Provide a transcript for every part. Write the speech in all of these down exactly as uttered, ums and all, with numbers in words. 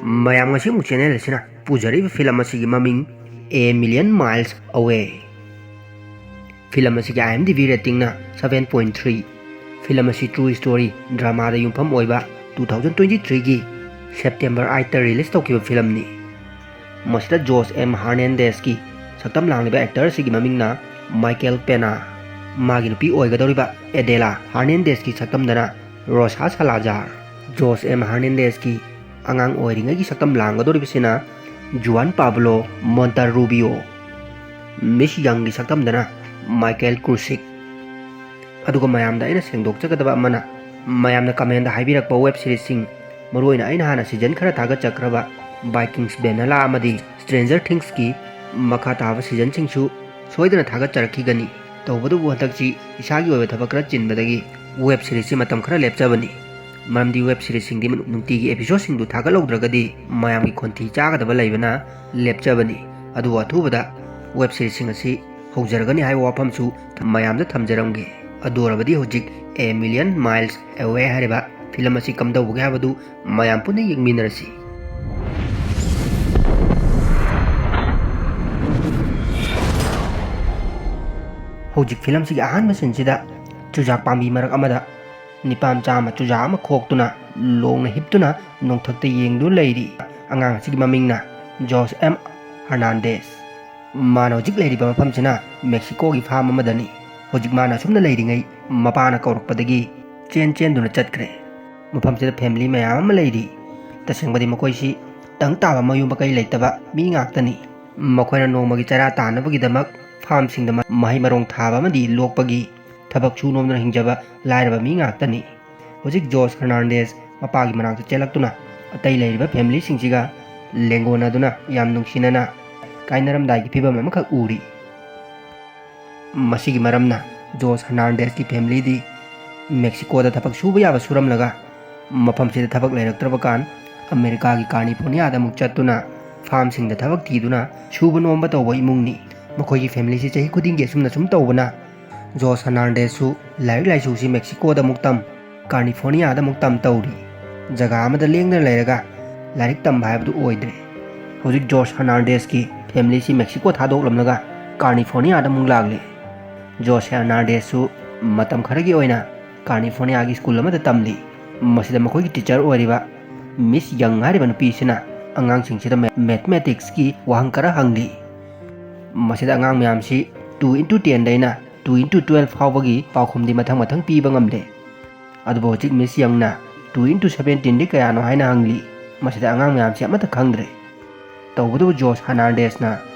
ꯃꯌꯥꯝ, ꯉꯁꯤ ꯑꯃꯨꯛ ꯆꯦꯅꯦꯜ ꯑꯁꯤꯅ ꯄꯨꯖꯔꯤꯕ ꯐꯤꯂꯝ ꯑꯁꯤꯒꯤ ꯃꯃꯤꯡ A Million Miles Away꯫ Film ꯑꯁꯤꯒꯤ IMDb ratingꯅ seven point three꯫ Film ꯑꯁꯤ true story dramaꯗ ꯌꯨꯝꯐꯝ ꯑꯣꯏꯕ two thousand twenty threeꯒꯤ September eight ꯇ release ꯇꯧꯈꯤꯕ ꯐꯤꯂꯝꯅꯤ꯫ ꯃꯁꯤꯗ ꯖꯣꯁ ꯑꯦꯝ ꯍꯥꯔꯅꯦꯟꯗꯦꯁꯀꯤ ꯁꯛꯇꯝ ꯂꯥꯡꯂꯤꯕ actor ꯑꯁꯤꯒꯤ ꯃꯃꯤꯡꯅ ꯃꯥꯏꯀꯦꯜ ꯄꯦꯅꯥ꯫ ꯃꯥꯒꯤ ꯅꯨꯄꯤ ꯑꯣꯏꯒꯗꯧꯔꯤꯕ ꯑꯦꯗꯦꯂꯥ ꯍꯥꯔꯅꯦꯟꯗꯦꯁꯀꯤ ꯁꯛꯇꯝꯗꯅ ꯔꯣꯁꯥ ꯁꯥꯂꯥꯖꯥꯔ꯫ ꯖꯣꯁ ꯑꯦꯝ ꯍꯥꯔꯅꯦꯟꯗꯦꯁꯀꯤ ꯑꯉꯥꯡ ꯑꯣꯏꯔꯤꯉꯩꯒꯤ ꯁꯛꯇꯝ ꯂꯥꯡꯒꯗꯧꯔꯤꯕꯁꯤꯅ ꯖꯨꯋꯥꯟ ꯄꯥꯕ꯭ꯂꯣ ꯃꯣꯟꯇꯔꯔꯨꯕꯤꯌꯣ꯫ ꯃꯤꯁ ꯌꯪꯒꯤ ꯁꯛꯇꯝꯗꯅ ꯃꯥꯏꯀꯦꯜ ꯀ꯭ꯔꯨꯁꯤꯛ꯫ ꯑꯗꯨꯒ ꯃꯌꯥꯝꯗ ꯑꯩꯅ ꯁꯦꯡꯗꯣꯛꯆꯒꯗꯕ ꯑꯃꯅ, ꯃꯌꯥꯝꯅ commentꯗ ꯍꯥꯏꯕꯤꯔꯛꯄ web seriesꯁꯤꯡ, ꯃꯔꯨꯑꯣꯏꯅ ꯑꯩꯅ ꯍꯥꯟꯅ season ꯈꯔ ꯊꯥꯒꯠꯆꯈ꯭ꯔꯕ Vikings Valhalla ꯑꯃꯗꯤ Stranger Thingsꯀꯤ ꯃꯈꯥ ꯇꯥꯕ seasonꯁꯤꯡꯁꯨ ꯁꯣꯏꯗꯅ ꯊꯥꯒꯠꯆꯔꯛꯈꯤꯒꯅꯤ꯫ ꯇꯧꯕꯇꯕꯨ ꯍꯟꯗꯛꯁꯤ ꯏꯁꯥꯒꯤ ꯑꯣꯏꯕ ꯊꯕꯛ ꯈꯔ ꯆꯤꯟꯕꯗꯒꯤ web seriesꯁꯤ ꯃꯇꯝ ꯈꯔ ꯂꯦꯞꯆꯕꯅꯤ꯫ ꯃꯔꯝꯗꯤ web seriesꯁꯤꯡꯗꯤ ꯅꯨꯡꯇꯤꯒꯤ episodeꯁꯤꯡꯗꯨ ꯊꯥꯒꯠꯍꯧꯗ꯭ꯔꯒꯗꯤ ꯃꯌꯥꯝꯒꯤ ꯈꯣꯟꯊꯤ ꯆꯥꯒꯗꯕ ꯂꯩꯕꯅ ꯂꯦꯞꯆꯕꯅꯤ꯫ ꯑꯗꯨꯕꯨ ꯑꯊꯨꯕꯗ web seriesꯁꯤꯡ ꯑꯁꯤ ꯍꯧꯖꯔꯒꯅꯤ ꯍꯥꯏꯕ ꯋꯥꯐꯝꯁꯨ ꯃꯌꯥꯝꯗ ꯊꯝꯖꯔꯝꯒꯦ꯫ ꯑꯗꯨ ꯑꯣꯏꯔꯕꯗꯤ ꯍꯧꯖꯤꯛ A Million Miles Away ꯍꯥꯏꯔꯤꯕ ꯐꯤꯂꯝ ꯑꯁꯤ ꯀꯝꯗꯧꯕꯒꯦ ꯍꯥꯏꯕꯗꯨ ꯃꯌꯥꯝ ꯄꯨꯟꯅ ꯌꯦꯡꯃꯤꯟꯅꯔꯁꯤ꯫ ꯍꯧꯖꯤꯛ ꯐꯤꯂꯝꯁꯤꯒꯤ ꯑꯍꯥꯟꯕ sceneꯁꯤꯗ ꯆꯨꯖꯥꯛ ꯄꯥꯝꯕꯤ ꯃꯔꯛ ꯑꯃꯗ ꯅꯤꯄꯥ ꯃꯆꯥ ꯑꯃ ꯆꯨꯖꯥꯛ ꯑꯃ ꯈꯣꯛꯇꯨꯅ ꯂꯣꯡꯅ ꯍꯤꯞꯇꯨꯅ ꯅꯣꯡꯊꯛꯇ ꯌꯦꯡꯗꯨꯅ ꯂꯩꯔꯤ꯫ ꯑꯉꯥꯡ ꯑꯁꯤꯒꯤ ꯃꯃꯤꯡꯅ ꯖꯣꯁ ꯑꯦꯝ ꯍꯔꯅꯥꯟꯗꯦꯁ꯫ ꯃꯥꯅ ꯍꯧꯖꯤꯛ ꯂꯩꯔꯤꯕ ꯃꯐꯝꯁꯤꯅ ꯃꯦꯛꯁꯤꯀꯣꯒꯤ farm ꯑꯃꯗꯅꯤ꯫ ꯍꯧꯖꯤꯛ ꯃꯥꯅ ꯑꯁꯨꯝꯅ ꯂꯩꯔꯤꯉꯩ ꯃꯄꯥꯅ ꯀꯧꯔꯛꯄꯗꯒꯤ ꯆꯦꯟ ꯆꯦꯟꯗꯨꯅ ꯆꯠꯈ꯭ꯔꯦ꯫ ꯃꯐꯝꯁꯤꯗ family ꯃꯌꯥꯝ ꯑꯃ ꯂꯩꯔꯤ꯫ ꯇꯁꯦꯡꯕꯗꯤ ꯃꯈꯣꯏꯁꯤ ꯇꯪ ꯇꯥꯕ ꯃꯌꯨꯝ ꯃꯀꯩ ꯂꯩꯇꯕ ꯃꯤ ꯉꯥꯛꯇꯅꯤ꯫ ꯃꯈꯣꯏꯅ ꯅꯣꯡꯃꯒꯤ ꯆꯔꯥ ꯇꯥꯅꯕꯒꯤꯗꯃꯛ farmꯁꯤꯡꯗ ꯃ-, ꯃꯍꯩ ꯃꯔꯣꯡ ꯊꯥꯕ ꯑꯃꯗꯤ ꯂꯣꯛꯄꯒꯤ ꯊꯕꯛ ꯁꯨ ꯅꯣꯝꯗꯨꯅ ꯍꯤꯡꯖꯕ ꯂꯥꯏꯔꯕ ꯃꯤ ꯉꯥꯛꯇꯅꯤ꯫ ꯍꯧꯖꯤꯛ ꯖꯣꯁ ꯍꯔꯅꯥꯟꯗꯦꯁ ꯃꯄꯥꯒꯤ ꯃꯅꯥꯛꯇ ꯆꯦꯜꯂꯛꯇꯨꯅ ꯑꯇꯩ ꯂꯩꯔꯤꯕ familyꯁꯤꯡꯁꯤꯒ ꯂꯦꯡꯒꯣꯟꯅꯗꯨꯅ ꯌꯥꯝ ꯅꯨꯡꯁꯤꯅꯅ ꯀꯥꯏꯅꯔꯝꯗꯥꯏꯒꯤ ꯐꯤꯕꯝ ꯑꯃꯈꯛ ꯎꯔꯤ꯫ ꯃꯁꯤꯒꯤ ꯃꯔꯝꯅ ꯖꯣꯁ ꯍꯔꯅꯥꯟꯗꯦꯁꯀꯤ familyꯗꯤ ꯃꯦꯛꯁꯤꯀꯣꯗ ꯊꯕꯛ ꯁꯨꯕ ꯌꯥꯕ ꯁꯨꯔꯝꯂꯒ ꯃꯐꯝꯁꯤꯗ ꯊꯕꯛ ꯂꯩꯔꯛꯇ꯭ꯔꯕ ꯀꯥꯟ ꯑꯃꯦꯔꯤꯀꯥꯒꯤ ꯀꯥꯔꯅꯤꯐꯣꯔꯅꯤꯌꯥꯗ ꯑꯃꯨꯛ ꯆꯠꯇꯨꯅ farmꯁꯤꯡꯗ ꯊꯕꯛ ꯊꯤꯗꯨꯅ ꯁꯨꯕ ꯅꯣꯝꯕ ꯇꯧꯕ ꯏꯃꯨꯡꯅꯤ꯫ ꯃꯈꯣꯏꯒꯤ familyꯁꯤ ꯆꯍꯤ ꯈꯨꯗꯤꯡꯒꯤ ꯑꯁꯨꯝꯅ ꯁꯨꯝ ꯇꯧꯕꯅ ꯖꯣꯁ ꯍꯔꯅꯥꯟꯗꯦꯁꯁꯨ ꯂꯥꯏꯔꯤꯛ ꯂꯥꯏꯁꯨꯁꯤ ꯃꯦꯛꯁꯤꯀꯣꯗ ꯑꯃꯨꯛ ꯇꯝ, ꯀꯥꯔꯅꯤꯐꯣꯔꯅꯤꯌꯥꯗ ꯑꯃꯨꯛ ꯇꯝ ꯇꯧꯔꯤ꯫ ꯖꯒꯥ ꯑꯃꯗ ꯂꯦꯡꯗꯅ ꯂꯩꯔꯒ ꯂꯥꯏꯔꯤꯛ ꯇꯝꯕ ꯍꯥꯏꯕꯗꯨ ꯑꯣꯏꯗ꯭ꯔꯦ꯫ ꯍꯧꯖꯤꯛ ꯖꯣꯔꯖ ꯍꯔꯅꯥꯟꯗꯦꯁꯀꯤ ꯐꯦꯃꯤꯂꯤꯁꯤ ꯃꯦꯛꯁꯤꯀꯣ ꯊꯥꯗꯣꯛꯂꯝꯂꯒ ꯀꯥꯔꯅꯤꯐꯣꯔꯅꯤꯌꯥꯗ ꯑꯃꯨꯛ ꯂꯥꯛꯂꯦ꯫ ꯖꯣꯔꯖ ꯍꯔꯅꯥꯟꯗꯦꯁꯁꯨ ꯃꯇꯝ ꯈꯔꯒꯤ ꯑꯣꯏꯅ ꯀꯥꯔꯅꯤꯐꯣꯔꯅꯤꯌꯥꯒꯤ ꯁ꯭ꯀꯨꯜ ꯑꯃꯗ ꯇꯝꯂꯤ꯫ ꯃꯁꯤꯗ ꯃꯈꯣꯏꯒꯤ ꯇꯤꯆꯔ ꯑꯣꯏꯔꯤꯕ ꯃꯤꯁ ꯌꯪ ꯍꯥꯏꯔꯤꯕ ꯅꯨꯄꯤꯁꯤꯅ ꯑꯉꯥꯡꯁꯤꯡꯁꯤꯗ ꯃꯦ-, ꯃꯦꯊꯃꯦꯇꯤꯛꯁꯀꯤ ꯋꯥꯍꯪ ꯈꯔ ꯍꯪꯂꯤ꯫ ꯃꯁꯤꯗ ꯑꯉꯥꯡ ꯃꯌꯥꯝꯁꯤ two into ten ꯗꯩꯅ two into twelve ꯐꯥꯎꯕꯒꯤ ꯄꯥꯎꯈꯨꯝꯗꯤ ꯃꯊꯪ ꯃꯊꯪ ꯄꯤꯕ ꯉꯝꯂꯦ꯫ ꯑꯗꯨꯕꯨ ꯍꯧꯖꯤꯛ ꯃꯤꯁ ꯌꯪꯅ two into seventeen ꯗꯤ ꯀꯌꯥꯅꯣ ꯍꯥꯏꯅ ꯍꯪꯂꯤ꯫ ꯃꯁꯤꯗ ꯑꯉꯥꯡ ꯃꯌꯥꯝꯁꯤ ꯑꯃꯠꯇ ꯈꯪꯗ꯭ꯔꯦ꯫ ꯇꯧꯕꯇꯕꯨ ꯖꯣꯔꯖ ꯍꯔꯅꯥꯟꯗꯦꯁꯅ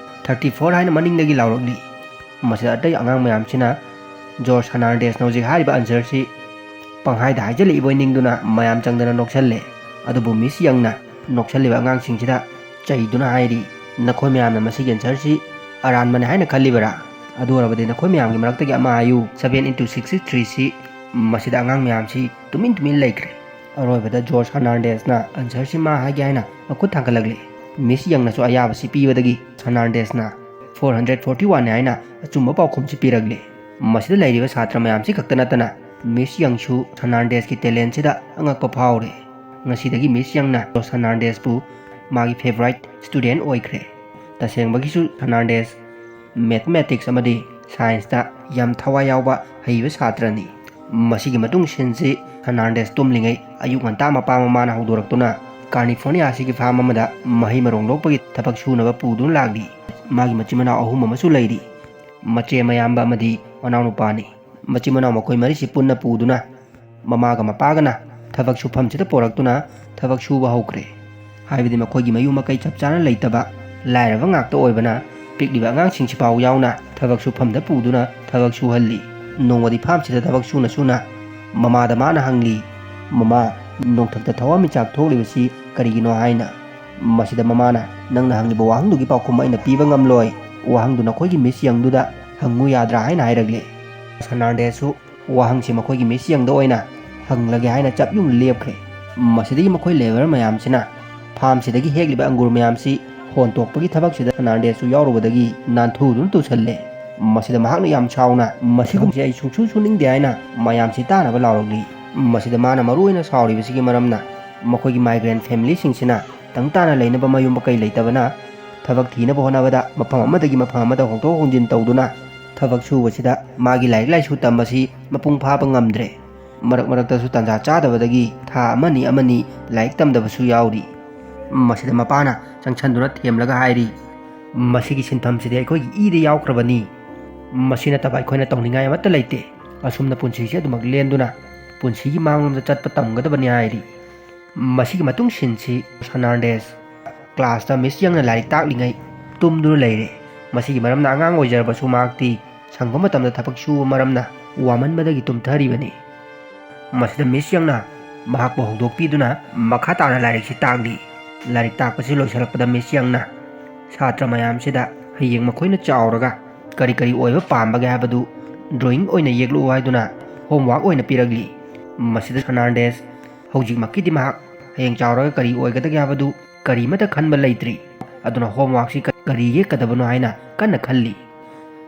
thirty four ꯍꯥꯏꯅ ꯃꯅꯤꯡꯗꯒꯤ ꯂꯥꯎꯔꯛꯂꯤ꯫ ꯃꯁꯤꯗ ꯑꯇꯩ ꯑꯉꯥꯡ ꯃꯌꯥꯝꯁꯤꯅ ꯖꯣꯔꯖ ꯍꯔꯅꯥꯟꯗꯦꯁꯅ ꯍꯧꯖꯤꯛ ꯍꯥꯏꯔꯤꯕ ꯑꯟꯁꯔꯁꯤ ꯄꯪꯍꯥꯏꯗ ꯍꯥꯏꯖꯤꯜꯂꯛꯏꯕꯣꯏ ꯅꯤꯡꯗꯨꯅ ꯃꯌꯥꯝ ꯆꯪꯗꯅ ꯅꯣꯛꯁꯜꯂꯦ꯫ ꯑꯗꯨꯕꯨ ꯃꯤꯁ ꯌꯪꯅ ꯅꯣꯛꯁꯜꯂꯤꯕ ꯑꯉꯥꯡꯁꯤꯡꯁꯤꯗ ꯆꯩꯗꯨꯅ ꯍꯥꯏꯔꯤ, "ꯅꯈꯣꯏ ꯃꯌꯥꯝꯅ ꯃꯁꯤꯒꯤ ꯑꯟꯁꯔꯁꯤ ꯑꯔꯥꯟꯕꯅꯤ ꯍꯥꯏꯅ ꯈꯜꯂꯤꯕꯔꯥ? ꯑꯗꯨ ꯑꯣꯏꯔꯕꯗꯤ ꯅꯈꯣꯏ ꯃꯌꯥꯝꯒꯤ ꯃꯔꯛꯇꯒꯤ ꯑꯃ ꯍꯥꯏꯌꯨ, seven into sixty three ꯁꯤ?" ꯃꯁꯤꯗ ꯑꯉꯥꯡ ꯃꯌꯥꯝꯁꯤ ꯇꯨꯃꯤꯟ ꯇꯨꯃꯤꯟ ꯂꯩꯈ꯭ꯔꯦ꯫ ꯑꯔꯣꯏꯕꯗ ꯖꯣꯔꯖ ꯍꯔꯅꯥꯟꯗꯦꯁꯅ ꯑꯟꯁꯔꯁꯤ ꯃꯥ ꯍꯥꯏꯒꯦ ꯍꯥꯏꯅ ꯃꯈꯨꯠ ꯊꯥꯡꯒꯠꯂꯛꯂꯦ꯫ ꯃꯤꯁ ꯌꯪꯅꯁꯨ ꯑꯌꯥꯕꯁꯤ ꯄꯤꯕꯗꯒꯤ ꯍꯔꯅꯥꯟꯗꯦꯁꯅ four hundred forty one ꯅꯤ ꯍꯥꯏꯅ ꯑꯆꯨꯝꯕ ꯄꯥꯎꯈꯨꯝꯁꯤ ꯄꯤꯔꯛꯂꯦ꯫ ꯃꯁꯤꯗ ꯂꯩꯔꯤꯕ ꯁꯥꯇ꯭ꯔ ꯃꯌꯥꯝꯁꯤ ꯈꯛꯇ ꯅꯠꯇꯅ ꯃꯤꯁ ꯌꯪꯁꯨ ꯍꯔꯅꯥꯟꯗꯦꯁꯀꯤ ꯇꯦꯂꯦꯟꯁꯤꯗ ꯑꯉꯛꯄ ꯐꯥꯎꯔꯦ꯫ ꯉꯁꯤꯗꯒꯤ ꯃꯤꯁ ꯌꯪꯅ ꯖꯣꯔꯖ ꯍꯔꯅꯥꯟꯗꯦꯁꯄꯨ ꯃꯥꯒꯤ ꯐꯦꯚꯣꯔꯥꯏꯠ ꯁ꯭ꯇꯨꯗꯦꯟ ꯑꯣꯏꯈ꯭ꯔꯦ꯫ ꯇꯁꯦꯡꯕꯒꯤꯁꯨ ꯍꯔꯅꯥꯟꯗꯦꯁ ꯃꯦꯊꯃꯦꯇꯤꯛꯁ ꯑꯃꯗꯤ ꯁꯥꯏꯟꯁꯇ ꯌꯥꯝ ꯊꯋꯥꯏ ꯌꯥꯎꯕ ꯍꯩꯕ ꯁꯥꯇ꯭ꯔꯅꯤ꯫ ꯃꯁꯤꯒꯤ ꯃꯇꯨꯡ ꯁꯤꯟꯁꯤ ꯍꯔꯅꯥꯟꯗꯦꯁ ꯇꯨꯝꯂꯤꯉꯩ ꯑꯌꯨꯛ ꯉꯟꯇꯥ ꯃꯄꯥ ꯃꯃꯥꯅ ꯍꯧꯗꯣꯔꯛꯇꯨꯅ ꯀꯥꯔꯅꯤꯐꯣꯔꯅꯤꯌꯥ ꯑꯁꯤꯒꯤ ꯐꯥꯔꯝ ꯑꯃꯗ ꯃꯍꯩ ꯃꯔꯣꯡ ꯂꯣꯛꯄꯒꯤ ꯊꯕꯛ ꯁꯨꯅꯕ ꯄꯨꯗꯨꯅ ꯂꯥꯛꯂꯤ꯫ ꯃꯥꯒꯤ ꯃꯆꯤꯟ ꯃꯅꯥꯎ ꯑꯍꯨꯝ ꯑꯃꯁꯨ ꯂꯩꯔꯤ꯫ ꯃꯆꯦ ꯃꯌꯥꯝꯕ ꯑꯃꯗꯤ ꯃꯅꯥꯎꯅꯨꯄꯥꯅꯤ꯫ ꯃꯆꯤꯟ ꯃꯅꯥꯎ ꯃꯈꯣꯏ ꯃꯔꯤꯁꯤ ꯄꯨꯟꯅ ꯄꯨꯗꯨꯅ ꯃꯃꯥꯒ ꯃꯄꯥꯒꯅ ꯊꯕꯛ ꯁꯨꯐꯝꯁꯤꯗ ꯄꯣꯔꯛꯇꯨꯅ ꯊꯕꯛ ꯁꯨꯕ ꯍꯧꯈ꯭ꯔꯦ꯫ ꯍꯥꯏꯕꯗꯤ ꯃꯈꯣꯏꯒꯤ ꯃꯌꯨꯝ ꯃꯀꯩ ꯆꯞ ꯆꯥꯅ ꯂꯩꯇꯕ, ꯂꯥꯏꯔꯕ ꯉꯥꯛꯇ ꯑꯣꯏꯕꯅ ꯄꯤꯛꯂꯤꯕ ꯑꯉꯥꯡꯁꯤꯡꯁꯤ ꯐꯥꯎ ꯌꯥꯎꯅ ꯊꯕꯛ ꯁꯨꯐꯝꯗ ꯄꯨꯗꯨꯅ ꯊꯕꯛ ꯁꯨꯍꯜꯂꯤ꯫ ꯅꯣꯡꯃꯗꯤ ꯐꯥꯝꯁꯤꯗ ꯊꯕꯛ ꯁꯨꯅ ꯁꯨꯅ ꯃꯃꯥꯗ ꯃꯥꯅ ꯍꯪꯂꯤ, "ꯃꯃꯥ, ꯅꯣꯡꯊꯛꯇ ꯊꯋꯥꯟꯃꯤꯆꯥꯛ ꯊꯣꯛꯂꯤꯕꯁꯤ ꯀꯔꯤꯒꯤꯅꯣ?" ꯍꯥꯏꯅ꯫ ꯃꯁꯤꯗ ꯃꯃꯥꯅ, "ꯅꯪꯅ ꯍꯪꯂꯤꯕ ꯋꯥꯍꯪꯗꯨꯒꯤ ꯄꯥꯎꯈꯨꯝ ꯑꯩꯅ ꯄꯤꯕ ꯉꯝꯂꯣꯏ꯫ ꯋꯥꯍꯪꯗꯨ ꯅꯈꯣꯏꯒꯤ ꯃꯤꯁ ꯌꯪꯗꯨꯗ ꯍꯪꯉꯨ ꯌꯥꯗ꯭ꯔꯥ?" ꯍꯥꯏꯅ ꯍꯥꯏꯔꯛꯂꯦ꯫ ꯍꯔꯅꯥꯟꯗꯦꯁꯁꯨ ꯋꯥꯍꯪꯁꯤ ꯃꯈꯣꯏꯒꯤ ꯃꯤꯁ ꯌꯪꯗ ꯑꯣꯏꯅ ꯍꯪꯂꯒꯦ ꯍꯥꯏꯅ ꯆꯞ ꯌꯨꯡꯅ ꯂꯦꯞꯈ꯭ꯔꯦ꯫ ꯃꯁꯤꯗꯒꯤ ꯃꯈꯣꯏ ꯂꯦꯕꯔ ꯃꯌꯥꯝꯁꯤꯅ ꯐꯥꯝꯁꯤꯗꯒꯤ ꯍꯦꯛꯂꯤꯕ ꯑꯪꯒꯨꯔ ꯃꯌꯥꯝꯁꯤ ꯍꯣꯟꯇꯣꯛꯄꯒꯤ ꯊꯕꯛꯁꯤꯗ ꯍꯔꯅꯥꯟꯗꯦꯁꯁꯨ ꯌꯥꯎꯔꯨꯕꯗꯒꯤ ꯅꯥꯟꯊꯨꯗꯨꯅ ꯇꯨꯁꯜꯂꯦ꯫ ꯃꯁꯤꯗ ꯃꯍꯥꯛꯅ ꯌꯥꯝ ꯁꯥꯎꯅ, "ꯃꯁꯤꯒꯨꯝꯕꯁꯦ ꯑꯩ ꯁꯨꯡꯁꯨ ꯁꯨꯅꯤꯡꯗꯦ" ꯍꯥꯏꯅ ꯃꯌꯥꯝꯁꯤ ꯇꯥꯅꯕ ꯂꯥꯎꯔꯛꯂꯤ꯫ ꯃꯁꯤꯗ ꯃꯥꯅ ꯃꯔꯨꯑꯣꯏꯅ ꯁꯥꯎꯔꯤꯕꯁꯤꯒꯤ ꯃꯔꯝꯅ ꯃꯈꯣꯏꯒꯤ ꯃꯥꯏꯒ꯭ꯔꯦꯟ ꯐꯦꯃꯤꯂꯤꯁꯤꯡꯁꯤꯅ ꯇꯪ ꯇꯥꯅ ꯂꯩꯅꯕ ꯃꯌꯨꯝ ꯃꯀꯩ ꯂꯩꯇꯕꯅ ꯊꯕꯛ ꯊꯤꯅꯕ ꯍꯣꯠꯅꯕꯗ ꯃꯐꯝ ꯑꯃꯗꯒꯤ ꯃꯐꯝ ꯑꯃꯗ ꯍꯣꯡꯗꯣꯛ ꯍꯣꯡꯖꯤꯟ ꯇꯧꯗꯨꯅ ꯊꯕꯛ ꯁꯨꯕꯁꯤꯗ ꯃꯥꯒꯤ ꯂꯥꯏꯔꯤꯛ ꯂꯥꯏꯁꯨ ꯇꯝꯕꯁꯤ ꯃꯄꯨꯡ ꯐꯥꯕ ꯉꯝꯗ꯭ꯔꯦ꯫ ꯃꯔꯛ ꯃꯔꯛꯇꯁꯨ ꯇꯥꯟꯖꯥ ꯆꯥꯗꯕꯗꯒꯤ ꯊꯥ ꯑꯃꯅꯤ ꯑꯃꯅꯤ ꯂꯥꯏꯔꯤꯛ ꯇꯝꯗꯕꯁꯨ ꯌꯥꯎꯔꯤ꯫ ꯃꯁꯤꯗ ꯃꯄꯥꯅ ꯆꯪꯁꯟꯗꯨꯅ ꯊꯦꯝꯂꯒ ꯍꯥꯏꯔꯤ, "ꯃꯁꯤꯒꯤ ꯁꯤꯟꯐꯝꯁꯤꯗꯤ ꯑꯩꯈꯣꯏꯒꯤ ꯏꯗ ꯌꯥꯎꯈ꯭ꯔꯕꯅꯤ꯫ ꯃꯁꯤ ꯅꯠꯇꯕ ꯑꯩꯈꯣꯏꯅ ꯇꯧꯅꯤꯡꯉꯥꯏ ꯑꯃꯠꯇ ꯂꯩꯇꯦ꯫ ꯑꯁꯨꯝꯅ ꯄꯨꯟꯁꯤꯁꯦ ꯑꯗꯨꯃꯛ ꯂꯦꯟꯗꯨꯅ ꯄꯨꯟꯁꯤꯒꯤ ꯃꯥꯡꯂꯣꯝꯗ ꯆꯠꯄ ꯇꯝꯒꯗꯕꯅꯤ" ꯍꯥꯏꯔꯤ꯫ ꯃꯁꯤꯒꯤ ꯃꯇꯨꯡ ꯁꯤꯟꯁꯤ ꯐꯔꯅꯥꯟꯗꯦꯁ ꯀ꯭ꯂꯥꯁꯇ ꯃꯤꯁ ꯌꯪꯅ ꯂꯥꯏꯔꯤꯛ ꯇꯥꯛꯂꯤꯉꯩ ꯇꯨꯝꯗꯨꯅ ꯂꯩꯔꯦ꯫ ꯃꯁꯤꯒꯤ ꯃꯔꯝꯅ ꯑꯉꯥꯡ ꯑꯣꯏꯖꯔꯕꯁꯨ ꯃꯍꯥꯛꯇꯤ ꯁꯪꯕ ꯃꯇꯝꯗ ꯊꯕꯛ ꯁꯨꯕ ꯃꯔꯝꯅ ꯋꯥꯃꯟꯕꯗꯒꯤ ꯇꯨꯝꯊꯔꯤꯕꯅꯤ꯫ ꯃꯁꯤꯗ ꯃꯤꯁ ꯌꯪꯅ ꯃꯍꯥꯛꯄꯨ ꯍꯧꯗꯣꯛꯄꯤꯗꯨꯅ ꯃꯈꯥ ꯇꯥꯅ ꯂꯥꯏꯔꯤꯛꯁꯤ ꯇꯥꯛꯂꯤ꯫ ꯂꯥꯏꯔꯤꯛ ꯇꯥꯛꯄꯁꯤ ꯂꯣꯏꯁꯤꯜꯂꯛꯄꯗ ꯃꯤꯁ ꯌꯪꯅ ꯁꯥꯇ꯭ꯔ ꯃꯌꯥꯝꯁꯤꯗ ꯍꯌꯦꯡ ꯃꯈꯣꯏꯅ ꯆꯥꯎꯔꯒ ꯀꯔꯤ ꯀꯔꯤ ꯑꯣꯏꯕ ꯄꯥꯝꯕꯒꯦ ꯍꯥꯏꯕꯗꯨ ꯗ꯭ꯔꯣꯌꯤꯡ ꯑꯣꯏꯅ ꯌꯦꯛꯂꯛꯎ ꯍꯥꯏꯗꯨꯅ ꯍꯣꯝꯋꯥꯔꯛ ꯑꯣꯏꯅ ꯄꯤꯔꯛꯂꯤ꯫ ꯃꯁꯤꯗ ꯐꯔꯅꯥꯟꯗꯦꯁ ꯍꯧꯖꯤꯛꯃꯛꯀꯤꯗꯤ ꯃꯍꯥꯛ ꯍꯌꯦꯡ ꯆꯥꯎꯔꯒ ꯀꯔꯤ ꯑꯣꯏꯒꯗꯒꯦ ꯍꯥꯏꯕꯗꯨ ꯀꯔꯤꯃꯠꯇ ꯈꯟꯕ ꯂꯩꯇ꯭ꯔꯤ꯫ ꯑꯗꯨꯅ ꯍꯣꯝꯋꯥꯔꯛꯁꯤ ꯀ-, ꯀꯔꯤ ꯌꯦꯛꯀꯗꯕꯅꯣ ꯍꯥꯏꯅ ꯀꯟꯅ ꯈꯜꯂꯤ꯫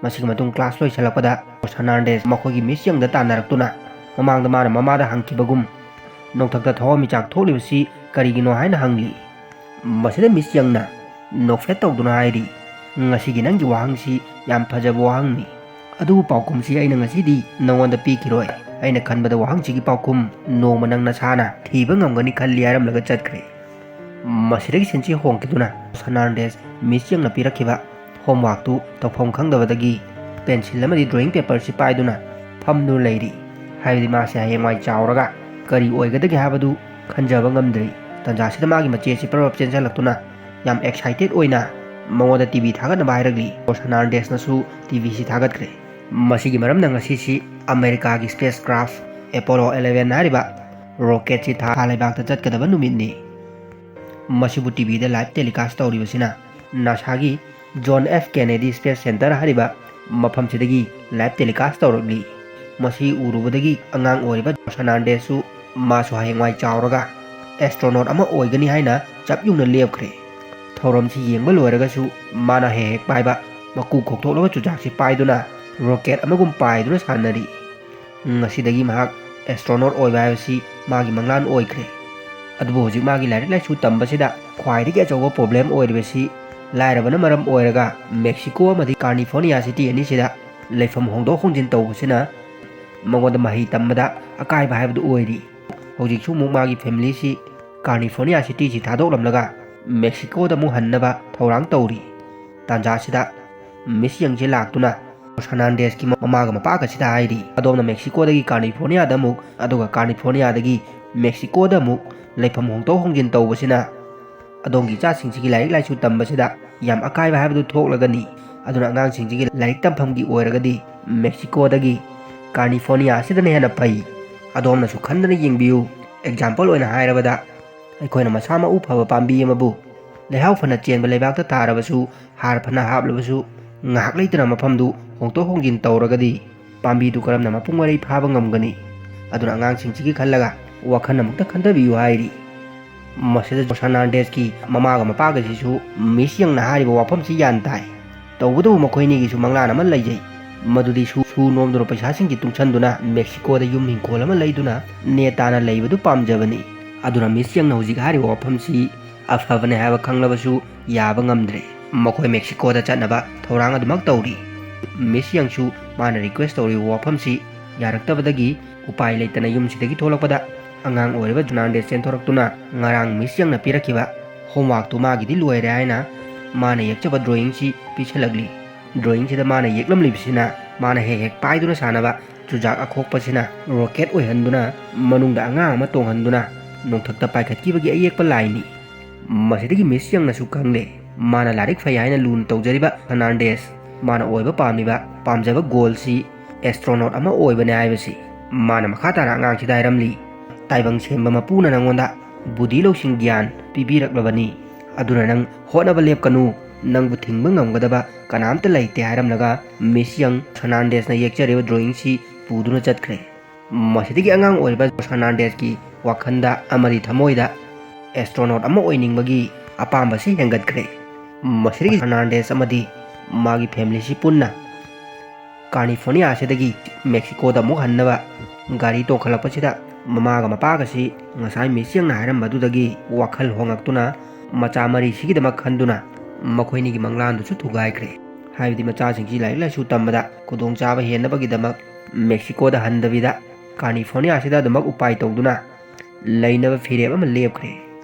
ꯃꯁꯤꯒꯤ ꯃꯇꯨꯡ ꯀ꯭ꯂꯥꯁ ꯂꯣꯏꯁꯤꯜꯂꯛꯄꯗ ꯐꯔꯅꯥꯟꯗꯦꯁ ꯃꯈꯣꯏꯒꯤ ꯃꯤꯁ ꯌꯪꯗ ꯇꯥꯟꯅꯔꯛꯇꯨꯅ ꯃꯃꯥꯡꯗ ꯃꯥꯅ ꯃꯃꯥꯗ ꯍꯪꯈꯤꯕꯒꯨꯝ ꯅꯣꯡꯊꯛꯇ ꯊꯋꯥꯟꯃꯤꯆꯥꯛ ꯊꯣꯛꯂꯤꯕꯁꯤ ꯀꯔꯤꯒꯤꯅꯣ ꯍꯥꯏꯅ ꯍꯪꯂꯤ꯫ ꯃꯁꯤꯗ ꯃꯤꯁ ꯌꯪꯅ ꯅꯣꯛꯐꯦꯠ ꯇꯧꯗꯨꯅ ꯍꯥꯏꯔꯤ, "ꯉꯁꯤꯒꯤ ꯅꯪꯒꯤ ꯋꯥꯍꯪꯁꯤ ꯌꯥꯝ ꯐꯖꯕ ꯋꯥꯍꯪꯅꯤ꯫ ꯑꯗꯨꯕꯨ ꯄꯥꯎꯈꯨꯝꯁꯤ ꯑꯩꯅ ꯉꯁꯤꯗꯤ ꯅꯉꯣꯟꯗ ꯄꯤꯈꯤꯔꯣꯏ꯫ ꯑꯩꯅ ꯈꯟꯕꯗ ꯋꯥꯍꯪꯁꯤꯒꯤ ꯄꯥꯎꯈꯨꯝ ꯅꯣꯡꯃ ꯅꯪ ꯅꯁꯥꯅ ꯊꯤꯕ ꯉꯝꯒꯅꯤ ꯈꯜꯂꯤ" ꯍꯥꯏꯔꯝꯂꯒ ꯆꯠꯈ꯭ꯔꯦ꯫ ꯃꯁꯤꯗꯒꯤ ꯁꯤꯟꯁꯤ ꯍꯣꯡꯈꯤꯗꯨꯅ ꯐꯔꯅꯥꯟꯗꯦꯁ ꯃꯤꯁ ꯌꯪꯅ ꯄꯤꯔꯛꯈꯤꯕ ꯍꯣꯝꯋꯥꯔꯛꯇꯨ ꯇꯧꯐꯝ ꯈꯪꯗꯕꯗꯒꯤ ꯄꯦꯟꯁꯤꯜ ꯑꯃꯗꯤ ꯗ꯭ꯔꯣꯌꯤꯡ ꯄꯦꯄꯔꯁꯤ ꯄꯥꯏꯗꯨꯅ ꯐꯝꯗꯨꯅ ꯂꯩꯔꯤ꯫ ꯍꯥꯏꯕꯗꯤ ꯃꯥꯁꯦ ꯍꯌꯦꯡꯋꯥꯏ ꯆꯥꯎꯔꯒ ꯀꯔꯤ ꯑꯣꯏꯒꯗꯒꯦ ꯍꯥꯏꯕꯗꯨ ꯈꯟꯖꯕ ꯉꯝꯗ꯭ꯔꯤ꯫ ꯇꯥꯟꯖꯥꯁꯤꯗ ꯃꯥꯒꯤ ꯃꯆꯦꯁꯤ ꯄꯔꯞ ꯄꯔꯞ ꯆꯦꯟꯁꯤꯜꯂꯛꯇꯨꯅ ꯌꯥꯝ ꯑꯦꯛꯁꯥꯏꯇꯦꯠ ꯑꯣꯏꯅ ꯃꯉꯣꯟꯗ ꯇꯤ ꯚꯤ ꯊꯥꯒꯠꯅꯕ ꯍꯥꯏꯔꯛꯂꯤ꯫ ꯐꯔꯅꯥꯟꯗꯦꯁꯅꯁꯨ ꯇꯤ ꯚꯤꯁꯤ ꯊꯥꯒꯠꯈ꯭ꯔꯦ꯫ ꯃꯁꯤꯒꯤ ꯃꯔꯝꯅ ꯉꯁꯤꯁꯤ ꯑꯃꯦꯔꯤꯀꯥꯒꯤ ꯁ꯭ꯄꯦꯁ ꯀ꯭ꯔꯥꯐ ꯑꯦꯄꯣꯂꯣ ꯑꯦꯂꯦꯚꯦꯟ ꯍꯥꯏꯔꯤꯕ ꯔꯣꯀꯦꯠꯁꯤ ꯊꯥ ꯂꯩꯕꯥꯛꯇ ꯆꯠꯀꯗꯕ ꯅꯨꯃꯤꯠꯅꯤ꯫ ꯃꯁꯤꯕꯨ ꯇꯤ ꯚꯤꯗ ꯂꯥꯏꯚ ꯇꯦꯂꯤꯀꯥꯁ ꯇꯧꯔꯤꯕꯁꯤꯅ ꯅꯥꯁꯥꯒꯤ John F Kennedy space centre ꯍꯥꯏꯔꯤꯕ ꯃꯐꯝꯁꯤꯗꯒꯤ ꯂꯥꯏꯚ ꯇꯦꯂꯤꯀꯥꯁ ꯇꯧꯔꯛꯂꯤ꯫ ꯃꯁꯤ ꯎꯔꯨꯕꯗꯒꯤ ꯑꯉꯥꯡ ꯑꯣꯏꯔꯤꯕ ꯐꯔꯅꯥꯟꯗꯦꯁꯁꯨ ꯃꯥꯁꯨ ꯍꯌꯦꯡꯋꯥꯏ ꯆꯥꯎꯔꯒ ꯑꯦꯁꯇ꯭ꯔꯣꯅꯣꯠ ꯑꯃ ꯑꯣꯏꯒꯅꯤ ꯍꯥꯏꯅ ꯆꯞ ꯌꯨꯡꯅ ꯂꯦꯞꯈ꯭ꯔꯦ꯫ ꯊꯧꯔꯝꯁꯤ ꯌꯦꯡꯕ ꯂꯣꯏꯔꯒꯁꯨ ꯃꯥꯅ ꯍꯦꯛ ꯍꯦꯛ ꯄꯥꯏꯕ ꯃꯀꯨ ꯈꯣꯛꯊꯣꯛꯂꯕ ꯆꯨꯖꯥꯛꯁꯤ ꯄꯥꯏꯗꯨꯅ ꯔꯣꯀꯦꯠ ꯑꯃꯒꯨꯝ ꯄꯥꯏꯗꯨꯅ ꯁꯥꯟꯅꯔꯤ꯫ ꯉꯁꯤꯗꯒꯤ ꯃꯍꯥꯛ ꯑꯦꯁꯇ꯭ꯔꯣꯅꯣꯠ ꯑꯣꯏꯕ ꯍꯥꯏꯕꯁꯤ ꯃꯥꯒꯤ ꯃꯪꯂꯥꯟ ꯑꯣꯏꯈ꯭ꯔꯦ꯫ ꯑꯗꯨꯕꯨ ꯍꯧꯖꯤꯛ ꯃꯥꯒꯤ ꯂꯥꯏꯔꯤꯛ ꯂꯥꯏꯁꯨ ꯇꯝꯕꯁꯤꯗ ꯈ꯭ꯋꯥꯏꯗꯒꯤ ꯑꯆꯧꯕ ꯄ꯭ꯔꯣꯕ꯭ꯂꯦꯝ ꯑꯣꯏꯔꯤꯕꯁꯤ ꯂꯥꯏꯔꯕꯅ ꯃꯔꯝ ꯑꯣꯏꯔꯒ ꯃꯦꯛꯁꯤꯀꯣ ꯑꯃꯗꯤ ꯀꯥꯔꯅꯤꯐꯣꯔꯅꯤꯌꯥ ꯁꯤꯇꯤ ꯑꯅꯤꯁꯤꯗ ꯂꯩꯐꯝ ꯍꯣꯡꯗꯣꯛ ꯍꯣꯡꯖꯤꯟ ꯇꯧꯕꯁꯤꯅ ꯃꯉꯣꯟꯗ ꯃꯍꯩ ꯇꯝꯕꯗ ꯑꯀꯥꯏꯕ ꯍꯥꯏꯕꯗꯨ ꯑꯣꯏꯔꯤ꯫ ꯍꯧꯖꯤꯛꯁꯨ ꯑꯃꯨꯛ ꯃꯥꯒꯤ ꯐꯦꯃꯤꯂꯤꯁꯤ ꯀꯥꯔꯅꯤꯐꯣꯔꯅꯤꯌꯥ ꯁꯤꯇꯤꯁꯤ ꯊꯥꯗꯣꯛꯂꯝꯂꯒ ꯃꯦꯛꯁꯤꯀꯣꯗ ꯑꯃꯨꯛ ꯍꯟꯅꯕ ꯊꯧꯔꯥꯡ ꯇꯧꯔꯤ꯫ ꯇꯥꯟꯖꯥꯁꯤꯗ ꯃꯤꯁ ꯌꯪꯁꯦ ꯂꯥꯛꯇꯨꯅ ꯐꯔꯅꯥꯟꯗꯦꯁꯀꯤ ꯃꯃꯥꯒ ꯃꯄꯥꯒꯁꯤꯗ ꯍꯥꯏꯔꯤ, "ꯑꯗꯣꯝꯅ ꯃꯦꯛꯁꯤꯀꯣꯗꯒꯤ ꯀꯥꯔꯅꯤꯐꯣꯔꯅꯤꯌꯥꯗ ꯑꯃꯨꯛ, ꯑꯗꯨꯒ ꯀꯥꯔꯅꯤꯐꯣꯔꯅꯤꯌꯥꯗꯒꯤ ꯃꯦꯛꯁꯤꯀꯣꯗ ꯑꯃꯨꯛ ꯂꯩꯐꯝ ꯍꯣꯡꯗꯣꯛ ꯍꯣꯡꯖꯤꯟ ꯇꯧꯕꯁꯤꯅ ꯑꯗꯣꯝꯒꯤ ꯏꯆꯥꯁꯤꯡꯁꯤꯒꯤ ꯂꯥꯏꯔꯤꯛ ꯂꯥꯏꯁꯨ ꯇꯝꯕꯁꯤꯗ ꯌꯥꯝ ꯑꯀꯥꯏꯕ ꯍꯥꯏꯕꯗꯨ ꯊꯣꯛꯂꯒꯅꯤ꯫ ꯑꯗꯨꯅ ꯑꯉꯥꯡꯁꯤꯡꯁꯤꯒꯤ ꯂꯥꯏꯔꯤꯛ ꯇꯝꯐꯝꯒꯤ ꯑꯣꯏꯔꯒꯗꯤ ꯃꯦꯛꯁꯤꯀꯣꯗꯒꯤ ꯀꯥꯔꯅꯤꯐꯣꯔꯅꯤꯌꯥ ꯑꯁꯤꯗꯅ ꯍꯦꯟꯅ ꯐꯩ꯫ ꯑꯗꯣꯝꯅꯁꯨ ꯈꯟꯗꯅ ꯌꯦꯡꯕꯤꯌꯨ꯫ ꯑꯦꯛꯖꯥꯝꯄꯜ ꯑꯣꯏꯅ ꯍꯥꯏꯔꯕꯗ, ꯑꯩꯈꯣꯏꯅ ꯃꯁꯥ ꯃꯎ ꯐꯕ ꯄꯥꯝꯕꯤ ꯑꯃꯕꯨ ꯂꯩꯍꯥꯎ ꯐꯅ ꯆꯦꯟꯕ ꯂꯩꯕꯥꯛꯇ ꯊꯥꯔꯕꯁꯨ, ꯍꯥꯔ ꯐꯅ ꯍꯥꯞꯂꯕꯁꯨ, ꯉꯥꯏꯍꯥꯛ ꯂꯩꯇꯅ ꯃꯐꯝꯗꯨ ꯍꯣꯡꯗꯣꯛ ꯍꯣꯡꯖꯤꯟ ꯇꯧꯔꯒꯗꯤ ꯄꯥꯝꯕꯤꯗꯨ ꯀꯔꯝꯅ ꯃꯄꯨꯡ ꯃꯔꯩ ꯐꯥꯕ ꯉꯝꯒꯅꯤ?" ꯑꯗꯨꯅ ꯑꯉꯥꯡꯁꯤꯡꯁꯤꯒꯤ ꯈꯜꯂꯒ ꯋꯥꯈꯜ ꯑꯃꯨꯛꯇ ꯈꯟꯊꯕꯤꯌꯨ ꯍꯥꯏꯔꯤ꯫ ꯃꯁꯤꯗ ꯖꯣꯁ ꯍꯔꯅꯥꯟꯗꯦꯁꯀꯤ ꯃꯃꯥꯒ ꯃꯄꯥꯒꯁꯤꯁꯨ ꯃꯤꯁ ꯌꯪꯅ ꯍꯥꯏꯔꯤꯕ ꯋꯥꯐꯝꯁꯤ ꯒ꯭ꯌꯥꯟ ꯇꯥꯏ꯫ ꯇꯧꯕꯇꯕꯨ ꯃꯈꯣꯏꯅꯤꯒꯤꯁꯨ ꯃꯪꯂꯥꯟ ꯑꯃ ꯂꯩꯖꯩ, ꯃꯗꯨꯗꯤ ꯁꯨ ꯁꯨ ꯅꯣꯝꯗꯨꯅ ꯄꯩꯁꯥꯁꯤꯡꯁꯤ ꯇꯨꯡꯁꯟꯗꯨꯅ ꯃꯦꯛꯁꯤꯀꯣꯗ ꯌꯨꯝ ꯍꯤꯡꯈꯣꯜ ꯑꯃ ꯂꯩꯗꯨꯅ ꯅꯦ ꯇꯥꯅ ꯂꯩꯕꯗꯨ ꯄꯥꯝꯖꯕꯅꯤ꯫ ꯑꯗꯨꯅ ꯃꯤꯁ ꯌꯪꯅ ꯍꯧꯖꯤꯛ ꯍꯥꯏꯔꯤꯕ ꯋꯥꯐꯝꯁꯤ ꯑꯐꯕꯅꯦ ꯍꯥꯏꯕ ꯈꯪꯂꯕꯁꯨ ꯌꯥꯕ ꯉꯝꯗ꯭ꯔꯦ꯫ ꯃꯈꯣꯏ ꯃꯦꯛꯁꯤꯀꯣꯗ ꯆꯠꯅꯕ ꯊꯧꯔꯥꯡ ꯑꯗꯨꯃꯛ ꯇꯧꯔꯤ꯫ ꯃꯤꯁ ꯌꯪꯁꯨ ꯃꯥꯅ ꯔꯤꯀ꯭ꯋꯦꯁ ꯇꯧꯔꯤꯕ ꯋꯥꯐꯝꯁꯤ ꯌꯥꯔꯛꯇꯕꯗꯒꯤ ꯎꯄꯥꯏ ꯂꯩꯇꯅ ꯌꯨꯝꯁꯤꯗꯒꯤ ꯊꯣꯛꯂꯛꯄꯗ, ꯑꯉꯥꯡ ꯑꯣꯏꯔꯤꯕ ꯖꯣꯁ ꯍꯔꯅꯥꯟꯗꯦꯁ ꯆꯦꯟꯊꯣꯔꯛꯇꯨꯅ ꯉꯔꯥꯡ ꯃꯤꯁ ꯌꯪꯅ ꯄꯤꯔꯛꯈꯤꯕ ꯍꯣꯝꯋꯥꯛꯇꯨ ꯃꯥꯒꯤꯗꯤ ꯂꯣꯏꯔꯦ ꯍꯥꯏꯅ ꯃꯥꯅ ꯌꯦꯛꯆꯕ ꯗ꯭ꯔꯣꯌꯤꯡꯁꯤ ꯄꯤꯁꯜꯂꯛꯂꯤ꯫ ꯗ꯭ꯔꯣꯌꯤꯡꯁꯤꯗ ꯃꯥꯅ ꯌꯦꯛꯂꯝꯂꯤꯕꯁꯤꯅ ꯃꯥꯅ ꯍꯦꯛ ꯍꯦꯛ ꯄꯥꯏꯗꯨꯅ ꯁꯥꯟꯅꯕ ꯆꯨꯖꯥꯛ ꯑꯈꯣꯛꯄꯁꯤꯅ ꯔꯣꯀꯦꯠ ꯑꯣꯏꯍꯟꯗꯨꯅ ꯃꯅꯨꯡꯗ ꯑꯉꯥꯡ ꯑꯃ ꯇꯣꯡꯍꯟꯗꯨꯅ ꯅꯣꯡꯊꯛꯇ ꯄꯥꯏꯈꯠꯈꯤꯕꯒꯤ ꯑꯌꯦꯛꯄ ꯂꯥꯏꯅꯤ꯫ ꯃꯁꯤꯗꯒꯤ ꯃꯤꯁ ꯌꯪꯅꯁꯨ ꯈꯪꯂꯦ, ꯃꯥꯅ ꯂꯥꯏꯔꯤꯛ ꯐꯩ ꯍꯥꯏꯅ ꯂꯨꯅ ꯇꯧꯖꯔꯤꯕ ꯍꯔꯅꯥꯟꯗꯦꯁ, ꯃꯥꯅ ꯑꯣꯏꯕ ꯄꯥꯝꯂꯤꯕ ꯄꯥꯝꯖꯕ ꯒꯣꯜꯁꯤ ꯑꯦꯁꯇ꯭ꯔꯣꯅꯣꯠ ꯑꯃ ꯑꯣꯏꯕꯅꯦ ꯍꯥꯏꯕꯁꯤ꯫ ꯃꯥꯅ ꯃꯈꯥ ꯇꯥꯅ ꯑꯉꯥꯡꯁꯤꯗ ꯍꯥꯏꯔꯝꯂꯤ, "ꯇꯥꯏꯕꯪ ꯁꯦꯝꯕ ꯃꯄꯨꯅ ꯅꯪꯉꯣꯟꯗ ꯕꯨꯙꯤ ꯂꯧꯁꯤꯡ ꯒ꯭ꯌꯥꯟ ꯄꯤꯕꯤꯔꯛꯂꯕꯅꯤ, ꯑꯗꯨꯅ ꯅꯪ ꯍꯣꯠꯅꯕ ꯂꯦꯞꯀꯅꯨ, ꯅꯪꯕꯨ ꯊꯤꯡꯕ ꯉꯝꯒꯗꯕ ꯀꯅꯥꯝꯇ ꯂꯩꯇꯦ" ꯍꯥꯏꯔꯝꯂꯒ ꯃꯤꯁ ꯌꯪ ꯍꯔꯅꯥꯟꯗꯦꯁꯅ ꯌꯦꯛꯆꯔꯤꯕ ꯗ꯭ꯔꯣꯌꯤꯡꯁꯤ ꯄꯨꯗꯨꯅ ꯆꯠꯈ꯭ꯔꯦ꯫ ꯃꯁꯤꯗꯒꯤ ꯑꯉꯥꯡ ꯑꯣꯏꯔꯤꯕ ꯖꯣꯁ ꯍꯔꯅꯥꯟꯗꯦꯁꯀꯤ ꯋꯥꯈꯜꯗ ꯑꯃꯗꯤ ꯊꯃꯣꯏꯗ ꯑꯦꯁꯇ꯭ꯔꯣꯅꯣꯠ ꯑꯃ ꯑꯣꯏꯅꯤꯡꯕꯒꯤ ꯑꯄꯥꯝꯕꯁꯤ ꯍꯦꯟꯒꯠꯈ꯭ꯔꯦ꯫ ꯃꯁꯤꯗꯒꯤ ꯍꯔꯅꯥꯟꯗꯦꯁ ꯑꯃꯗꯤ ꯃꯥꯒꯤ ꯐꯦꯃꯤꯂꯤꯁꯤ ꯄꯨꯟꯅ ꯀꯥꯔꯅꯤꯐꯣꯔꯅꯤꯌꯥ ꯑꯁꯤꯗꯒꯤ ꯃꯦꯛꯁꯤꯀꯣꯗ ꯑꯃꯨꯛ ꯍꯟꯅꯕ ꯒꯥꯔꯤ ꯇꯣꯡꯈꯠꯂꯛꯄꯁꯤꯗ ꯃꯃꯥꯒ ꯃꯄꯥꯒꯁꯤ ꯉꯁꯥꯏ ꯃꯤꯁ ꯌꯦꯡꯅ ꯍꯥꯏꯔꯝꯕꯗꯨꯗꯒꯤ ꯋꯥꯈꯜ ꯍꯣꯡꯉꯛꯇꯨꯅ ꯃꯆꯥ ꯃꯔꯤꯁꯤꯒꯤꯗꯃꯛ ꯈꯟꯗꯨꯅ ꯃꯈꯣꯏꯅꯤꯒꯤ ꯃꯪꯂꯥꯟꯗꯨꯁꯨ ꯊꯨꯒꯥꯏꯈ꯭ꯔꯦ꯫ ꯍꯥꯏꯕꯗꯤ ꯃꯆꯥꯁꯤꯡꯁꯤ ꯂꯥꯏꯔꯤꯛ ꯂꯥꯏꯁꯨ ꯇꯝꯕꯗ ꯈꯨꯗꯣꯡꯆꯥꯕ ꯍꯦꯟꯅꯕꯒꯤꯗꯃꯛ ꯃꯦꯛꯁꯤꯀꯣꯗ ꯍꯟꯗꯕꯤꯗ ꯀꯥꯔꯅꯤꯐꯣꯔꯅꯤꯌꯥꯁꯤꯗ ꯑꯗꯨꯃꯛ ꯎꯄꯥꯏ ꯇꯧꯗꯨꯅ ꯂꯩꯅꯕ ꯐꯤꯔꯦꯞ ꯑꯃ ꯂꯦꯞꯈ꯭ꯔꯦ꯫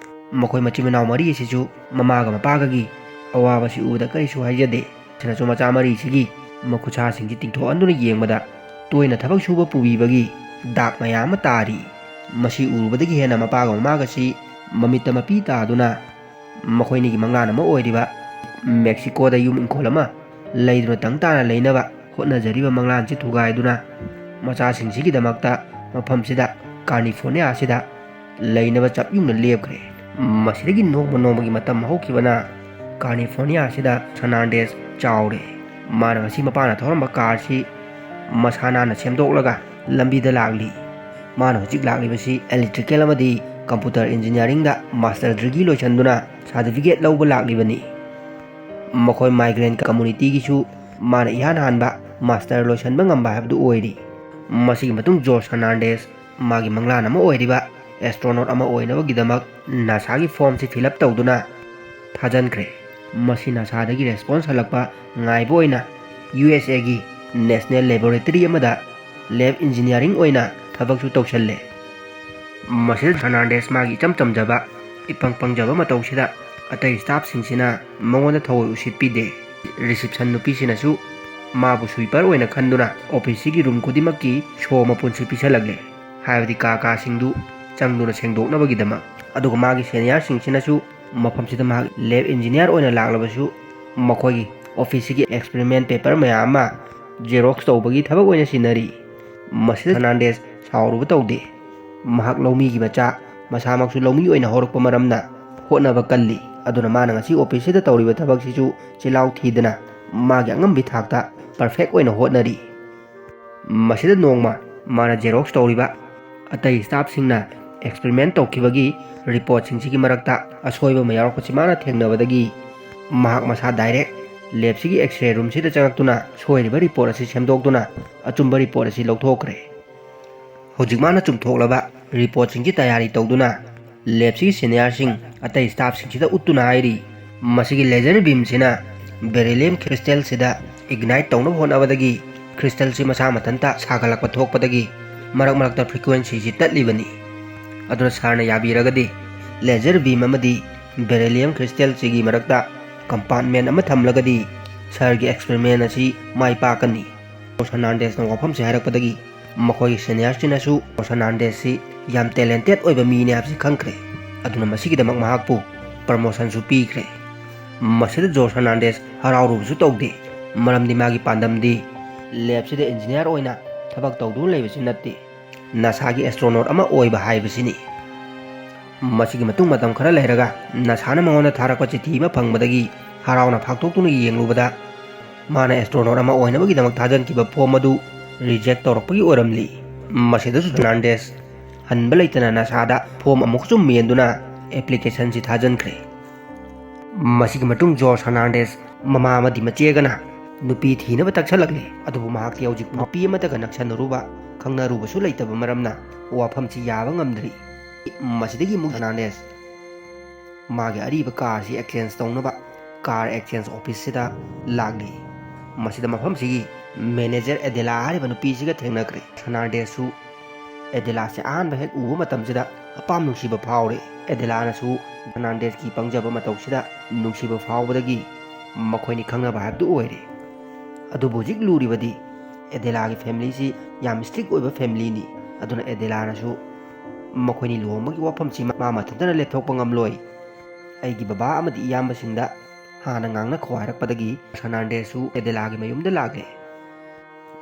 ꯃꯈꯣꯏ ꯃꯆꯤꯟ ꯃꯅꯥꯎ ꯃꯔꯤ ꯑꯁꯤꯁꯨ ꯃꯃꯥꯒ ꯃꯄꯥꯒꯒꯤ ꯑꯋꯥꯕꯁꯤ ꯎꯕꯗ ꯀꯔꯤꯁꯨ ꯍꯥꯏꯖꯗꯦ꯫ ꯁꯤꯅꯁꯨ ꯃꯆꯥ ꯃꯔꯤꯁꯤꯒꯤ ꯃꯈꯨꯠꯁꯥꯁꯤꯡꯁꯤ ꯇꯤꯡꯊꯣꯛꯍꯟꯗꯨꯅ ꯌꯦꯡꯕꯗ ꯇꯣꯏꯅ ꯊꯕꯛ ꯁꯨꯕ ꯄꯨꯕꯤꯕꯒꯤ ꯗꯥꯛ ꯃꯌꯥꯝ ꯑꯃ ꯇꯥꯔꯤ꯫ ꯃꯁꯤ ꯎꯔꯨꯕꯗꯒꯤ ꯍꯦꯟꯅ ꯃꯄꯥꯒ ꯃꯃꯥꯒꯁꯤ ꯃꯃꯤꯠꯇ ꯃꯄꯤ ꯇꯥꯗꯨꯅ ꯃꯈꯣꯏꯅꯤꯒꯤ ꯃꯪꯂꯥꯟ ꯑꯃ ꯑꯣꯏꯔꯤꯕ ꯃꯦꯛꯁꯤꯀꯣꯗ ꯌꯨꯝ ꯏꯪꯈꯣꯜ ꯑꯃ ꯂꯩꯗꯨꯅ ꯇꯪ ꯇꯥꯅ ꯂꯩꯅꯕ ꯍꯣꯠꯅꯖꯔꯤꯕ ꯃꯪꯂꯥꯟꯁꯤ ꯊꯨꯒꯥꯏꯗꯨꯅ ꯃꯆꯥꯁꯤꯡꯁꯤꯒꯤꯗꯃꯛꯇ ꯃꯐꯝꯁꯤꯗ, ꯀꯥꯔꯅꯤꯐꯣꯔꯅꯤꯌꯥ ꯑꯁꯤꯗ ꯂꯩꯅꯕ ꯆꯞ ꯌꯨꯡꯅ ꯂꯦꯞꯈ꯭ꯔꯦ꯫ ꯃꯁꯤꯗꯒꯤ ꯅꯣꯡꯃ ꯅꯣꯡꯃꯒꯤ ꯃꯇꯝ ꯍꯧꯈꯤꯕꯅ ꯀꯥꯔꯅꯤꯐꯣꯔꯅꯤꯌꯥ ꯑꯁꯤꯗ ꯁꯅꯥꯟꯗꯦꯁ ꯆꯥꯎꯔꯦ꯫ ꯃꯥꯅ ꯉꯁꯤ ꯃꯄꯥꯅ ꯊꯧꯔꯝꯕ ꯀꯥꯔꯁꯤ ꯃꯁꯥ ꯅꯥꯟꯅ ꯁꯦꯝꯗꯣꯛꯂꯒ ꯂꯝꯕꯤꯗ ꯂꯥꯛꯂꯤ꯫ ꯃꯥꯅ ꯍꯧꯖꯤꯛ ꯂꯥꯛꯂꯤꯕꯁꯤ ꯏꯂꯦꯛꯇ꯭ꯔꯤꯀꯦꯜ ꯑꯃꯗꯤ ꯀꯝꯄ꯭ꯌꯨꯇꯔ ꯏꯟꯖꯤꯅꯤꯌꯥꯔꯤꯡꯗ ꯃꯥꯁꯇꯔ ꯗꯤꯒ꯭ꯔꯤ ꯂꯣꯏꯁꯤꯟꯗꯨꯅ ꯁꯥꯔꯇꯤꯐꯤꯀꯦꯠ ꯂꯧꯕ ꯂꯥꯛꯂꯤꯕꯅꯤ꯫ ꯃꯈꯣꯏ ꯃꯥꯏꯒ꯭ꯔꯦꯟ ꯀꯝꯃꯨꯅꯤꯇꯤꯒꯤꯁꯨ ꯃꯥꯅ ꯏꯍꯥꯟ ꯍꯥꯟꯕ ꯃꯥꯁꯇꯔ ꯂꯣꯏꯁꯤꯟꯕ ꯉꯝꯕ ꯍꯥꯏꯕꯗꯨ ꯑꯣꯏꯔꯤ꯫ ꯃꯁꯤꯒꯤ ꯃꯇꯨꯡ ꯖꯣꯔꯖ ꯍꯔꯅꯥꯟꯗꯦꯁ ꯃꯥꯒꯤ ꯃꯪꯂꯥꯟ ꯑꯃ ꯑꯣꯏꯔꯤꯕ ꯑꯦꯁꯇ꯭ꯔꯣꯅꯣꯠ ꯑꯃ ꯑꯣꯏꯅꯕꯒꯤꯗꯃꯛ ꯅꯥꯁꯥꯒꯤ ꯐꯣꯔꯝꯁꯤ ꯐꯤꯜ ꯑꯞ ꯇꯧꯗꯨꯅ ꯊꯥꯖꯟꯈ꯭ꯔꯦ꯫ ꯃꯁꯤ ꯅꯥꯁꯥꯗꯒꯤ ꯔꯦꯁꯄꯣꯟꯁ ꯍꯜꯂꯛꯄ ꯉꯥꯏꯕ ꯑꯣꯏꯅ ꯌꯨ ꯑꯦꯁ ꯑꯦꯒꯤ ꯅꯦꯁꯅꯦꯜ ꯂꯦꯕꯣꯔꯦꯇꯔꯤ ꯑꯃꯗ ꯂꯦꯕ ꯏꯟꯖꯤꯅꯤꯌꯥꯔꯤꯡ ꯑꯣꯏꯅ ꯊꯕꯛꯁꯨ ꯇꯧꯁꯜꯂꯦ꯫ ꯃꯁꯤꯗ ꯍꯔꯅꯥꯟꯗꯦꯁ ꯃꯥꯒꯤ ꯏꯆꯝ ꯆꯝꯖꯕ, ꯏꯄꯪ ꯄꯪꯖꯕ ꯃꯇꯧꯁꯤꯗ ꯑꯇꯩ ꯁ꯭ꯇꯥꯐꯁꯤꯡꯁꯤꯅ ꯃꯉꯣꯟꯗ ꯊꯑꯣꯏ ꯎꯁꯤꯠꯄꯤꯗꯦ꯫ ꯔꯤꯁꯤꯞꯁꯟ ꯅꯨꯄꯤꯁꯤꯅꯁꯨ ꯃꯥꯕꯨ ꯁ꯭ꯋꯤꯄꯔ ꯑꯣꯏꯅ ꯈꯟꯗꯨꯅ ꯑꯣꯐꯤꯁꯁꯤꯒꯤ ꯔꯨꯝ ꯈꯨꯗꯤꯡꯃꯛꯀꯤ ꯁꯣ ꯃꯄꯨꯟꯁꯤ ꯄꯤꯁꯜꯂꯛꯂꯦ, ꯍꯥꯏꯕꯗꯤ ꯀꯥ ꯀꯥꯁꯤꯡꯗꯨ ꯆꯪꯗꯨꯅ ꯁꯦꯡꯗꯣꯛꯅꯕꯒꯤꯗꯃꯛ꯫ ꯑꯗꯨꯒ ꯃꯥꯒꯤ ꯁꯦꯅꯤꯌꯔꯁꯤꯡꯁꯤꯅꯁꯨ ꯃꯐꯝꯁꯤꯗ ꯃꯍꯥꯛ ꯂꯦꯕ ꯏꯟꯖꯤꯅꯤꯌꯥꯔ ꯑꯣꯏꯅ ꯂꯥꯛꯂꯕꯁꯨ ꯃꯈꯣꯏꯒꯤ ꯑꯣꯐꯤꯁꯁꯤꯒꯤ ꯑꯦꯛꯁꯄꯦꯔꯤꯃꯦꯟ ꯄꯦꯄꯔ ꯃꯌꯥꯝ ꯑꯃ ꯖꯦꯔꯣꯛꯁ ꯇꯧꯕꯒꯤ ꯊꯕꯛ ꯑꯣꯏꯅ ꯁꯤꯟꯅꯔꯤ꯫ ꯃꯁꯤꯗ ꯍꯔꯅꯥꯟꯗꯦꯁ ꯁꯥꯎꯔꯨꯕ ꯇꯧꯗꯦ꯫ ꯃꯍꯥꯛ ꯂꯧꯃꯤꯒꯤ ꯃꯆꯥ, ꯃꯁꯥꯃꯛꯁꯨ ꯂꯧꯃꯤ ꯑꯣꯏꯅ ꯍꯧꯔꯛꯄ ꯃꯔꯝꯅ ꯍꯣꯠꯅꯕ ꯀꯜꯂꯤ꯫ ꯑꯗꯨꯅ ꯃꯥꯅ ꯉꯁꯤ ꯑꯣꯐꯤꯁꯁꯤꯗ ꯇꯧꯔꯤꯕ ꯊꯕꯛꯁꯤꯁꯨ ꯆꯤꯜꯍꯥꯎ ꯊꯤꯗꯅ ꯃꯥꯒꯤ ꯑꯉꯝꯕꯤ ꯊꯥꯛꯇ ꯄꯔꯐꯦꯛ ꯑꯣꯏꯅ ꯍꯣꯠꯅꯔꯤ꯫ ꯃꯁꯤꯗ ꯅꯣꯡꯃ ꯃꯥꯅ ꯖꯦꯔꯣꯛꯁ ꯇꯧꯔꯤꯕ ꯑꯇꯩ ꯁ꯭ꯇꯥꯐꯁꯤꯡꯅ ꯑꯦꯛꯁꯄꯦꯔꯤꯃꯦꯟ ꯇꯧꯈꯤꯕꯒꯤ ꯔꯤꯄꯣꯔꯠꯁꯤꯡꯁꯤꯒꯤ ꯃꯔꯛꯇ ꯑꯁꯣꯏꯕ ꯑꯃ ꯌꯥꯎꯔꯛꯄꯁꯤ ꯃꯥꯅ ꯊꯦꯡꯅꯕꯗꯒꯤ ꯃꯍꯥꯛ ꯃꯁꯥ ꯗꯥꯏꯔꯦꯛ ꯂꯦꯕꯁꯤꯒꯤ ꯑꯦꯛꯁꯔꯦ ꯔꯨꯝꯁꯤꯗ ꯆꯪꯉꯛꯇꯨꯅ ꯁꯣꯏꯔꯤꯕ ꯔꯤꯄꯣꯔꯠ ꯑꯁꯤ ꯁꯦꯝꯗꯣꯛꯇꯨꯅ ꯑꯆꯨꯝꯕ ꯔꯤꯄꯣꯔꯠ ꯑꯁꯤ ꯂꯧꯊꯣꯛꯈ꯭ꯔꯦ꯫ ꯍꯧꯖꯤꯛ ꯃꯥꯅ ꯆꯨꯝꯊꯣꯛꯂꯕ ꯔꯤꯄꯣꯔꯠꯁꯤꯡꯁꯤ ꯇꯌꯥꯔꯤ ꯇꯧꯗꯨꯅ ꯂꯦꯞꯁꯤꯒꯤ ꯁꯦꯅꯤꯌꯔꯁꯤꯡ ꯑꯇꯩ ꯁ꯭ꯇꯥꯐꯁꯤꯡꯁꯤꯗ ꯎꯠꯇꯨꯅ ꯍꯥꯏꯔꯤ, ꯃꯁꯤꯒꯤ ꯂꯦꯖꯔ ꯕꯤꯝꯁꯤꯅ ꯕꯦꯔꯤꯂꯤꯌꯝ ꯈ꯭ꯔꯤꯁꯇꯦꯜꯁꯤꯗ ꯏꯒꯅꯥꯏꯠ ꯇꯧꯅꯕ ꯍꯣꯠꯅꯕꯗꯒꯤ ꯈ꯭ꯔꯤꯁꯇꯦꯜꯁꯤ ꯃꯁꯥ ꯃꯊꯟꯇ ꯁꯥꯒꯠꯂꯛꯄ ꯊꯣꯛꯄꯗꯒꯤ ꯃꯔꯛ ꯃꯔꯛꯇ ꯐ꯭ꯔꯤꯀ꯭ꯋꯦꯟꯁꯤꯁꯤ ꯇꯠꯂꯤꯕꯅꯤ꯫ ꯑꯗꯨꯅ ꯁꯥꯔꯅ ꯌꯥꯕꯤꯔꯒꯗꯤ ꯂꯦꯖꯔ ꯕꯤꯝ ꯑꯃꯗꯤ ꯕꯦꯔꯤꯂꯤꯌꯝ ꯈ꯭ꯔꯤꯁꯇꯦꯜꯁꯤꯒꯤ ꯃꯔꯛꯇ ꯀꯝꯄꯥꯔꯠꯃꯦꯟ ꯑꯃ ꯊꯝꯂꯒꯗꯤ ꯁꯥꯔꯒꯤ ꯑꯦꯛꯁꯄꯦꯔꯤꯃꯦꯟ ꯑꯁꯤ ꯃꯥꯏ ꯄꯥꯛꯀꯅꯤ꯫ ꯖꯣꯔꯖ ꯍꯔꯅꯥꯟꯗꯦꯁꯅ ꯋꯥꯐꯝꯁꯤ ꯍꯥꯏꯔꯛꯄꯗꯒꯤ ꯃꯈꯣꯏꯒꯤ ꯁꯦꯅꯤꯌꯔꯁꯤꯡꯅꯁꯨ ꯖꯣꯔꯖ ꯍꯔꯅꯥꯟꯗꯦꯁꯁꯤ ꯌꯥꯝ ꯇꯦꯂꯦꯟꯇꯦꯠ ꯑꯣꯏꯕ ꯃꯤꯅꯤ ꯍꯥꯏꯕꯁꯤ ꯈꯪꯈ꯭ꯔꯦ꯫ ꯑꯗꯨꯅ ꯃꯁꯤꯒꯤꯗꯃꯛ ꯃꯍꯥꯛꯄꯨ ꯄ꯭ꯔꯃꯣꯁꯟꯁꯨ ꯄꯤꯈ꯭ꯔꯦ꯫ ꯃꯁꯤꯗ ꯖꯣꯔꯖ ꯍꯔꯅꯥꯟꯗꯦꯁ ꯍꯔꯥꯎꯔꯨꯕꯁꯨ ꯇꯧꯗꯦ, ꯃꯔꯝꯗꯤ ꯃꯥꯒꯤ ꯄꯥꯟꯗꯝꯗꯤ ꯂꯦꯞꯁꯤꯗ ꯏꯟꯖꯤꯅꯤꯌꯥꯔ ꯑꯣꯏꯅ ꯊꯕꯛ ꯇꯧꯗꯨꯅ ꯂꯩꯕꯁꯤ ꯅꯠꯇꯦ, ꯅꯥꯁꯥꯒꯤ ꯑꯦꯁꯇ꯭ꯔꯣꯅꯣꯠ ꯑꯃ ꯑꯣꯏꯕ ꯍꯥꯏꯕꯁꯤꯅꯤ꯫ ꯃꯁꯤꯒꯤ ꯃꯇꯨꯡ ꯃꯇꯝ ꯈꯔ ꯂꯩꯔꯒ ꯅꯥꯁꯥꯅ ꯃꯉꯣꯟꯗ ꯊꯥꯔꯛꯄ ꯆꯤꯊꯤ ꯑꯃ ꯐꯪꯕꯗꯒꯤ ꯍꯔꯥꯎꯅ ꯐꯥꯛꯇꯣꯛꯇꯨꯅ ꯌꯦꯡꯂꯨꯕꯗ ꯃꯥꯅ ꯑꯦꯁꯇ꯭ꯔꯣꯅꯣꯠ ꯑꯃ ꯑꯣꯏꯅꯕꯒꯤꯗꯃꯛ ꯊꯥꯖꯤꯟꯈꯤꯕ ꯐꯣꯝ ꯑꯗꯨ ꯔꯤꯖꯦꯛ ꯇꯧꯔꯛꯄꯒꯤ ꯑꯣꯏꯔꯝꯂꯤ꯫ ꯃꯁꯤꯗꯁꯨ ꯍꯔꯅꯥꯟꯗꯦꯁ ꯍꯟꯕ ꯂꯩꯇꯅ ꯅꯥꯁꯥꯗ ꯐꯣꯝ ꯑꯃꯨꯛꯀꯁꯨ ꯃꯦꯟꯗꯨꯅ ꯑꯦꯄ꯭ꯂꯤꯀꯦꯁꯟꯁꯤ ꯊꯥꯖꯤꯟꯈ꯭ꯔꯦ꯫ ꯃꯁꯤꯒꯤ ꯃꯇꯨꯡ ꯖꯣꯔꯖ ꯍꯔꯅꯥꯟꯗꯦꯁ ꯃꯃꯥ ꯑꯃꯗꯤ ꯃꯆꯦꯒꯅ ꯅꯨꯄꯤ ꯊꯤꯅꯕ ꯇꯛꯁꯜꯂꯛꯂꯤ꯫ ꯑꯗꯨꯕꯨ ꯃꯍꯥꯛꯇꯤ ꯍꯧꯖꯤꯛ ꯅꯨꯄꯤ ꯑꯃꯠꯇꯒ ꯅꯛꯁꯟꯅꯔꯨꯕ, ꯈꯪꯅꯔꯨꯕꯁꯨ ꯂꯩꯇꯕ ꯃꯔꯝꯅ ꯋꯥꯐꯝꯁꯤ ꯌꯥꯕ ꯉꯝꯗ꯭ꯔꯤ꯫ ꯃꯁꯤꯗꯒꯤ ꯑꯃꯨꯛ ꯍꯔꯅꯥꯟꯗꯦꯁ ꯃꯥꯒꯤ ꯑꯔꯤꯕ ꯀꯥꯔꯁꯤ ꯑꯦꯛꯁꯆꯦꯟꯖ ꯇꯧꯅꯕ ꯀꯥꯔ ꯑꯦꯛꯁꯆꯦꯟꯖ ꯑꯣꯐꯤꯁꯁꯤꯗ ꯂꯥꯛꯂꯤ꯫ ꯃꯁꯤꯗ ꯃꯐꯝꯁꯤꯒꯤ ꯃꯦꯅꯦꯖꯔ ꯑꯦꯗꯦꯂꯥ ꯍꯥꯏꯔꯤꯕ ꯅꯨꯄꯤꯁꯤꯒ ꯊꯦꯡꯅꯈ꯭ꯔꯦ꯫ ꯍꯔꯅꯥꯟꯗꯦꯁꯁꯨ ꯑꯦꯗꯦꯂꯥꯁꯦ ꯑꯍꯥꯟꯕ ꯍꯦꯛ ꯎꯕ ꯃꯇꯝꯁꯤꯗ ꯑꯄꯥꯝ ꯅꯨꯡꯁꯤꯕ ꯐꯥꯎꯔꯦ꯫ ꯑꯦꯗꯦꯂꯥꯅꯁꯨ ꯍꯔꯅꯥꯟꯗꯦꯁꯀꯤ ꯄꯪꯖꯕ ꯃꯇꯧꯁꯤꯗ ꯅꯨꯡꯁꯤꯕ ꯐꯥꯎꯕꯗꯒꯤ ꯃꯈꯣꯏꯅꯤ ꯈꯪꯅꯕ ꯍꯥꯏꯕꯗꯨ ꯑꯣꯏꯔꯦ꯫ ꯑꯗꯨꯕꯨ ꯍꯧꯖꯤꯛ ꯂꯨꯔꯤꯕꯗꯤ ꯑꯦꯗꯦꯂꯥꯒꯤ ꯐꯦꯃꯤꯂꯤꯁꯤ ꯌꯥꯝ ꯏꯁꯇ꯭ꯔꯤꯛ ꯑꯣꯏꯕ ꯐꯦꯃꯤꯂꯤꯅꯤ꯫ ꯑꯗꯨꯅ ꯑꯦꯗꯦꯂꯥꯅꯁꯨ ꯃꯈꯣꯏꯅꯤ ꯂꯨꯍꯣꯡꯕꯒꯤ ꯋꯥꯐꯝꯁꯤ ꯃꯥ ꯃꯊꯟꯇꯅ ꯂꯦꯞꯊꯣꯛꯄ ꯉꯝꯂꯣꯏ꯫ ꯑꯩꯒꯤ ꯕꯕꯥ ꯑꯃꯗꯤ ꯏꯌꯥꯝꯕꯁꯤꯡꯗ ꯍꯥꯟꯅ ꯉꯥꯡꯅꯈꯣ ꯍꯥꯏꯔꯛꯄꯗꯒꯤ ꯍꯔꯅꯥꯟꯗꯦꯁꯁꯨ ꯑꯦꯗꯦꯂꯥꯒꯤ ꯃꯌꯨꯝꯗ ꯂꯥꯛꯂꯦ꯫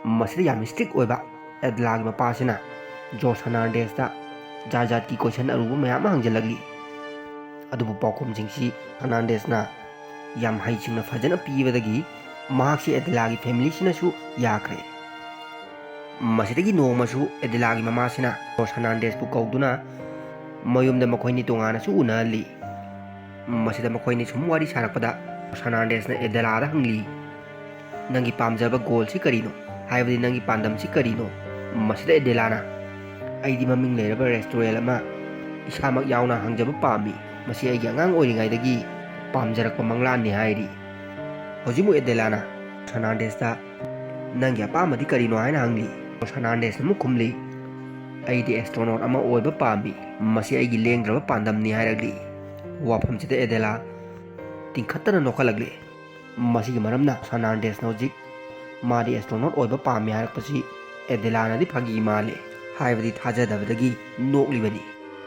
ꯃꯁꯤꯗ ꯌꯥꯝ ꯏꯁꯇ꯭ꯔꯤꯛ ꯑꯣꯏꯕ ꯑꯦꯗꯦꯂꯥꯒꯤ ꯃꯄꯥꯁꯤꯅ ꯖꯣꯔꯖ ꯍꯔꯅꯥꯟꯗꯦꯁꯇ ꯖꯥꯠ ꯖꯥꯠꯀꯤ ꯀꯣꯏꯁꯟ ꯑꯔꯨꯕ ꯃꯌꯥꯝ ꯑꯃ ꯍꯪꯖꯜꯂꯛꯂꯤ꯫ ꯑꯗꯨꯕꯨ ꯄꯥꯎꯈꯨꯝꯁꯤꯡꯁꯤ ꯍꯔꯅꯥꯟꯗꯦꯁꯅ ꯌꯥꯝ ꯍꯩꯁꯤꯡꯅ ꯐꯖꯅ ꯄꯤꯕꯗꯒꯤ ꯃꯍꯥꯛꯁꯤ ꯑꯦꯗꯦꯂꯥꯒꯤ ꯐꯦꯃꯤꯂꯤꯁꯤꯅꯁꯨ ꯌꯥꯈ꯭ꯔꯦ꯫ ꯃꯁꯤꯗꯒꯤ ꯅꯣꯡꯃꯁꯨ ꯑꯦꯗꯦꯂꯥꯒꯤ ꯃꯃꯥꯁꯤꯅ ꯖꯣꯔꯖ ꯍꯔꯅꯥꯟꯗꯦꯁꯄꯨ ꯀꯧꯗꯨꯅ ꯃꯌꯨꯝꯗ ꯃꯈꯣꯏꯅꯤ ꯇꯣꯉꯥꯟꯅꯁꯨ ꯎꯅꯍꯜꯂꯤ꯫ ꯃꯁꯤꯗ ꯃꯈꯣꯏꯅꯤ ꯁꯨꯝ ꯋꯥꯔꯤ ꯁꯥꯔꯛꯄꯗ ꯖꯣꯔꯖ ꯍꯔꯅꯥꯟꯗꯦꯁꯅ ꯑꯦꯗꯦꯂꯥꯗ ꯍꯪꯂꯤ, "ꯅꯪꯒꯤ ꯄꯥꯝꯖꯕ ꯒꯣꯜꯁꯤ ꯀꯔꯤꯅꯣ? ꯍꯥꯏꯕꯗꯤ ꯅꯪꯒꯤ ꯄꯥꯟꯗꯝꯁꯤ ꯀꯔꯤꯅꯣ?" ꯃꯁꯤꯗ ꯑꯦꯗꯦꯂꯥꯅ, ꯑꯩꯗꯤ ꯃꯃꯤꯡ ꯂꯩꯔꯕ ꯔꯦꯁꯇꯨꯔꯦꯟ ꯑꯃ ꯏꯁꯥꯃꯛ ꯌꯥꯎꯅ ꯍꯥꯡꯖꯕ ꯄꯥꯝꯃꯤ꯫ ꯃꯁꯤ ꯑꯩꯒꯤ ꯑꯉꯥꯡ ꯑꯣꯏꯔꯤꯉꯩꯗꯒꯤ ꯄꯥꯝꯖꯔꯛꯄ ꯃꯪꯂꯥꯟꯅꯤ" ꯍꯥꯏꯔꯤ꯫ ꯍꯧꯖꯤꯛꯃꯨꯛ ꯑꯦꯗꯦꯂꯥꯅ ꯐꯔꯅꯥꯟꯗꯦꯁꯇ "ꯅꯪꯒꯤ ꯑꯄꯥꯝꯕꯗꯤ ꯀꯔꯤꯅꯣ?" ꯍꯥꯏꯅ ꯍꯪꯂꯤ꯫ ꯐꯔꯅꯥꯟꯗꯦꯁꯅ ꯑꯃꯨꯛ ꯈꯨꯝꯂꯤ, "ꯑꯩꯗꯤ ꯑꯦꯁꯇ꯭ꯔꯣꯅꯣꯠ ꯑꯃ ꯑꯣꯏꯕ ꯄꯥꯝꯃꯤ꯫ ꯃꯁꯤ ꯑꯩꯒꯤ ꯂꯦꯡꯗ꯭ꯔꯕ ꯄꯥꯟꯗꯝꯅꯤ" ꯍꯥꯏꯔꯛꯂꯤ꯫ ꯋꯥꯐꯝꯁꯤꯗ ꯑꯦꯗꯦꯂꯥ ꯇꯤꯡꯈꯠꯇꯅ ꯅꯣꯛꯈꯠꯂꯛꯂꯤ꯫ ꯃꯁꯤꯒꯤ ꯃꯔꯝꯅ ꯐꯔꯅꯥꯟꯗꯦꯁꯅ ꯍꯧꯖꯤꯛ ꯃꯥꯗꯤ ꯑꯦꯁꯇ꯭ꯔꯣꯅꯣꯠ ꯑꯣꯏꯕ ꯄꯥꯝꯃꯤ ꯍꯥꯏꯔꯛꯄꯁꯤ ꯑꯦꯗꯦꯂꯥꯅꯗꯤ ꯐꯥꯒꯤ ꯃꯥꯜꯂꯦ, ꯍꯥꯏꯕꯗꯤ ꯊꯥꯖꯗꯕꯗꯒꯤ ꯅꯣꯛꯂꯤꯕꯅꯤ꯫